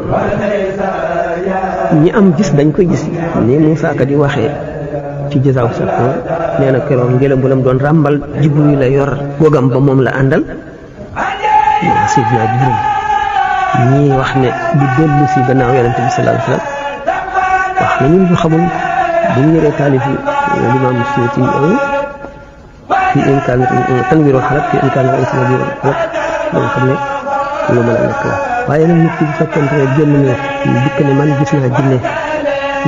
ñi am gis dañ koy gis ni Muusaa Ka di waxee ci jazaaw sa nee na keroog ngelaw bu lam doon ràmbal Jibril la yor gogam ba moom la àndal Seydina Jibril ñii wax ne du dellu si gannaaw yonent bi sallallahu alayhi wa sallam wax na ñun ñu xamul bu ñu yoree taalif yi limaam Suyuti fi imkaan tanwiirul xalaq fi imkaan al-insaani xalaq nga xam ne lu mën a nekk la waaye nag nit ki bu fekkente ne génn ne dikk ne man gis naa jinne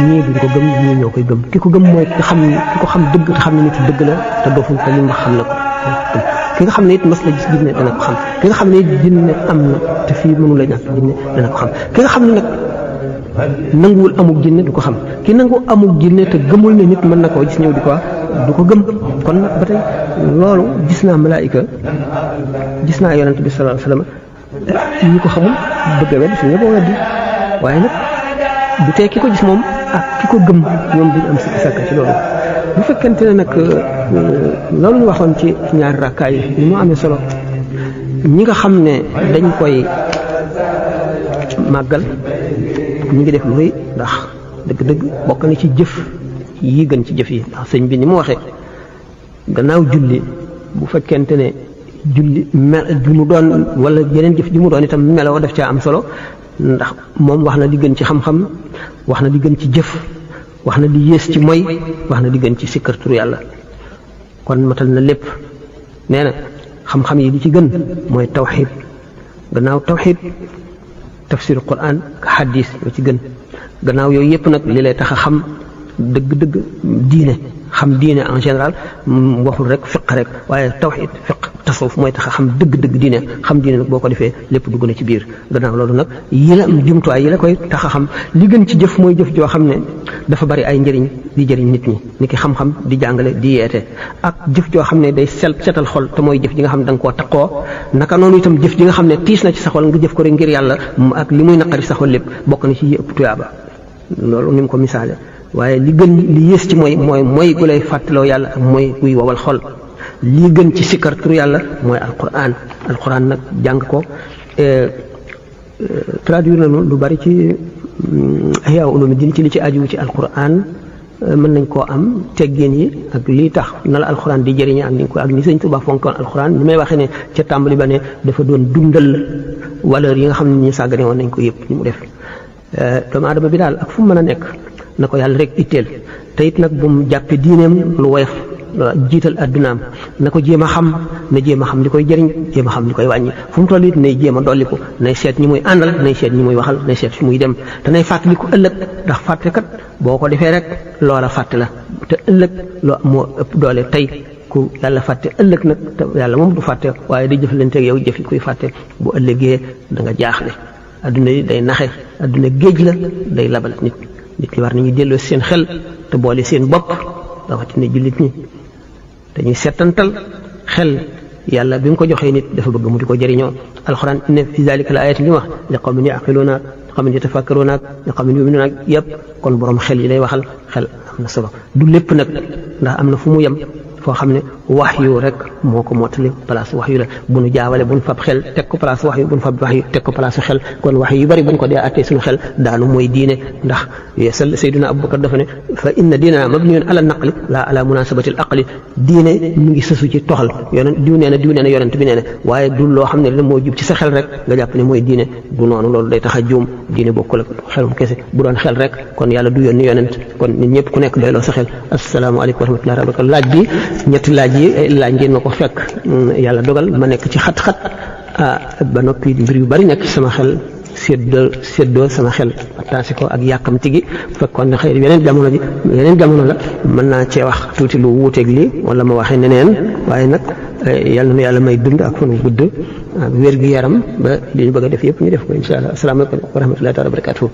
ñii duñ ko gëm ñii ñoo koy gëm ki ko gëm mooy ki ko xam dëgg te xam ne nit dëgg la te doful te li mu wax xam na ko ki nga xam ne it mas la gis jinne dana ko xam ki nga xam ne it jinne am na te fii mënu la ñàkk jinne dana ko xam ki nga xam ne nag nanguwul amul jinne du ko xam ki nangu amul jinne te gëmul ne nit mën na koo gis ñëw di ko du ko gëm kon nag ba tey loolu gis naa malaayika gis naa yonent bi sallallahu alayhi wa sallam ñi ko xamul bëgg a wedd fi ñëpp a weddi waaye nag bu tee ki ko gis moom ak ki ko gëm ñoom duñu am sikki sàkk ci loolu bu fekkente ne nag loolu ñu waxoon ci ñaari rakkaay yi ni mu amee solo ñi nga xam ne dañ koy màggal ñi ngi def lu rëy ndax dëgg-dëgg bokk na ci jëf yi gën ci jëf yi ndax sëñ bi ni mu waxee gannaaw julli bu fekkente ne julli ju mu doon wala yeneen jëf ju mu doon itam meloo def caa am solo ndax moom wax na li gën ci xam-xam wax na li gën ci jëf wax na li yées ci moy wax na li gën ci sikkar turu yàlla kon matal na lépp nee na xam-xam yi li ci gën mooy tawxid gannaaw tawxid tafsir quran ak xadis yoo ci gën gannaaw yooyu yëpp nag li lay tax a xam dëgg-dëgg diine xam diine en général waxul rek fiq rek waaye tawxid fiq tasawuf mooy tax a xam dëgg-dëgg diine xam diine nag boo ko defee lépp dugg na ci biir gannaaw loolu nag yi la jumtuwaay yi la koy tax a xam li gën ci jëf mooy jëf joo xam ne dafa bari ay njëriñ di jëriñ nit ñi ni ki xam-xam di jàngale di yeete ak jëf joo xam ne day setal xol te mooy jëf ji nga xam ne da nga koo taqoo naka noonu itam jëf ji nga xam ne tiis na ci sa xol nga jëf ko rek ngir yàlla ak li muy naqari sa xol lépp bokk na ci yi ëpp tuyaaba loolu ni mu ko misaale waaye li gën li yées ci mooy gu lay fàttaloo yàlla ak mooy guy wowal xol lii gën ci sikkar turu yàlla mooy alquran nag jàng ko traduire nañu lu bari ci Ihya Ulumuddin ci li ci aju ci alquran mën nañ koo am teggin yi ak lii tax na la alquran di jëriñe ak ni Sëñ Tuubaa fonkoon alquran ni may waxee ne ca tàmbali ba ne dafa doon dundal valeur yi nga xam ne ñu sàggane woon nañ ko yëpp ni mu def doomu aadama bi daal ak fu mu mën a nekk na ko yàlla rek itteel te it nag bu mu jàppe diineem lu woyof jiital addunaam na ko jéem a xam li koy jëriñ jéem a xam li koy wàññi fu mu toll it nay jéem a dolliku nay seet ñi muy àndal nay seet ñi muy waxal nay seet fi muy dem te nay fàttaliku ëllëg ndax fàtte kat boo ko defee rek loola fàtte la te ëllëg loo moo ëpp doole tey ku yàlla fàtte ëllëg nag te yàlla moom du fàtte waaye day jëflanteeg yow jëf yi kuy fàtte bu ëllëgee da nga jaaxle adduna yi day naxe adduna géej la day labal nit ñi war nañu delloo seen xel te boole seen bopp rawatina jullit ñi dañuy settantal xel yàlla bi mu ko joxee nit dafa bëgg mu di ko jëriñoo alxuraan inna fi zalika la ayatin li wax li qawmin yaqiluuna li qawmin yatafakkaruuna li qawmin yuminuuna yëpp kon borom xel yi lay waxal xel am na solo du lépp nag ndax am na fu mu yem foo xam ne wax yu rek moo ko mottali place wax yu la bu nu jaawale bu nu fab xel teg ko place wax yu bu nu fab wax yu teg ko place xel kon wax yu bari bu ñu ko dee attee suñu xel daanu mooy diine ndax yeesal Seydina Abubakar dafa ne fa inna diina mabniyun ala naqli la ala munasabati al aqli diine mu ngi sësu ci toxal yonent diw nee na yonent bi nee na waaye du loo xam ne la moo jub ci sa xel rek nga jàpp ne mooy diine du noonu loolu day tax a juum diine bokkul ak xelum kese bu doon xel rek kon yàlla du yónni yonent kon nit ñëpp ku nekk doyloo sa xel asalaamaaleykum wa rahmatullahi wa barakatuh laaj bi ñetti laaj yi laaj ngeen ma ko fekk yàlla dogal ma nekk ci xat-xat ba noppi mbir yu bari nekk ci sama xel séddoo sama xel attaché ko ak yàkkamti gi fekkoon ne xëy yeneen jamono la mën naa cee wax tuuti lu wuuteeg lii wala ma waxee neneen waaye nag yàlla na yàlla may dund ak fan gudd ak wér gi yaram ba li ñu bëgg a def yëpp ñu def ko incha allah asalaamaaleykum wa rahmatullahi taala wa barakatuh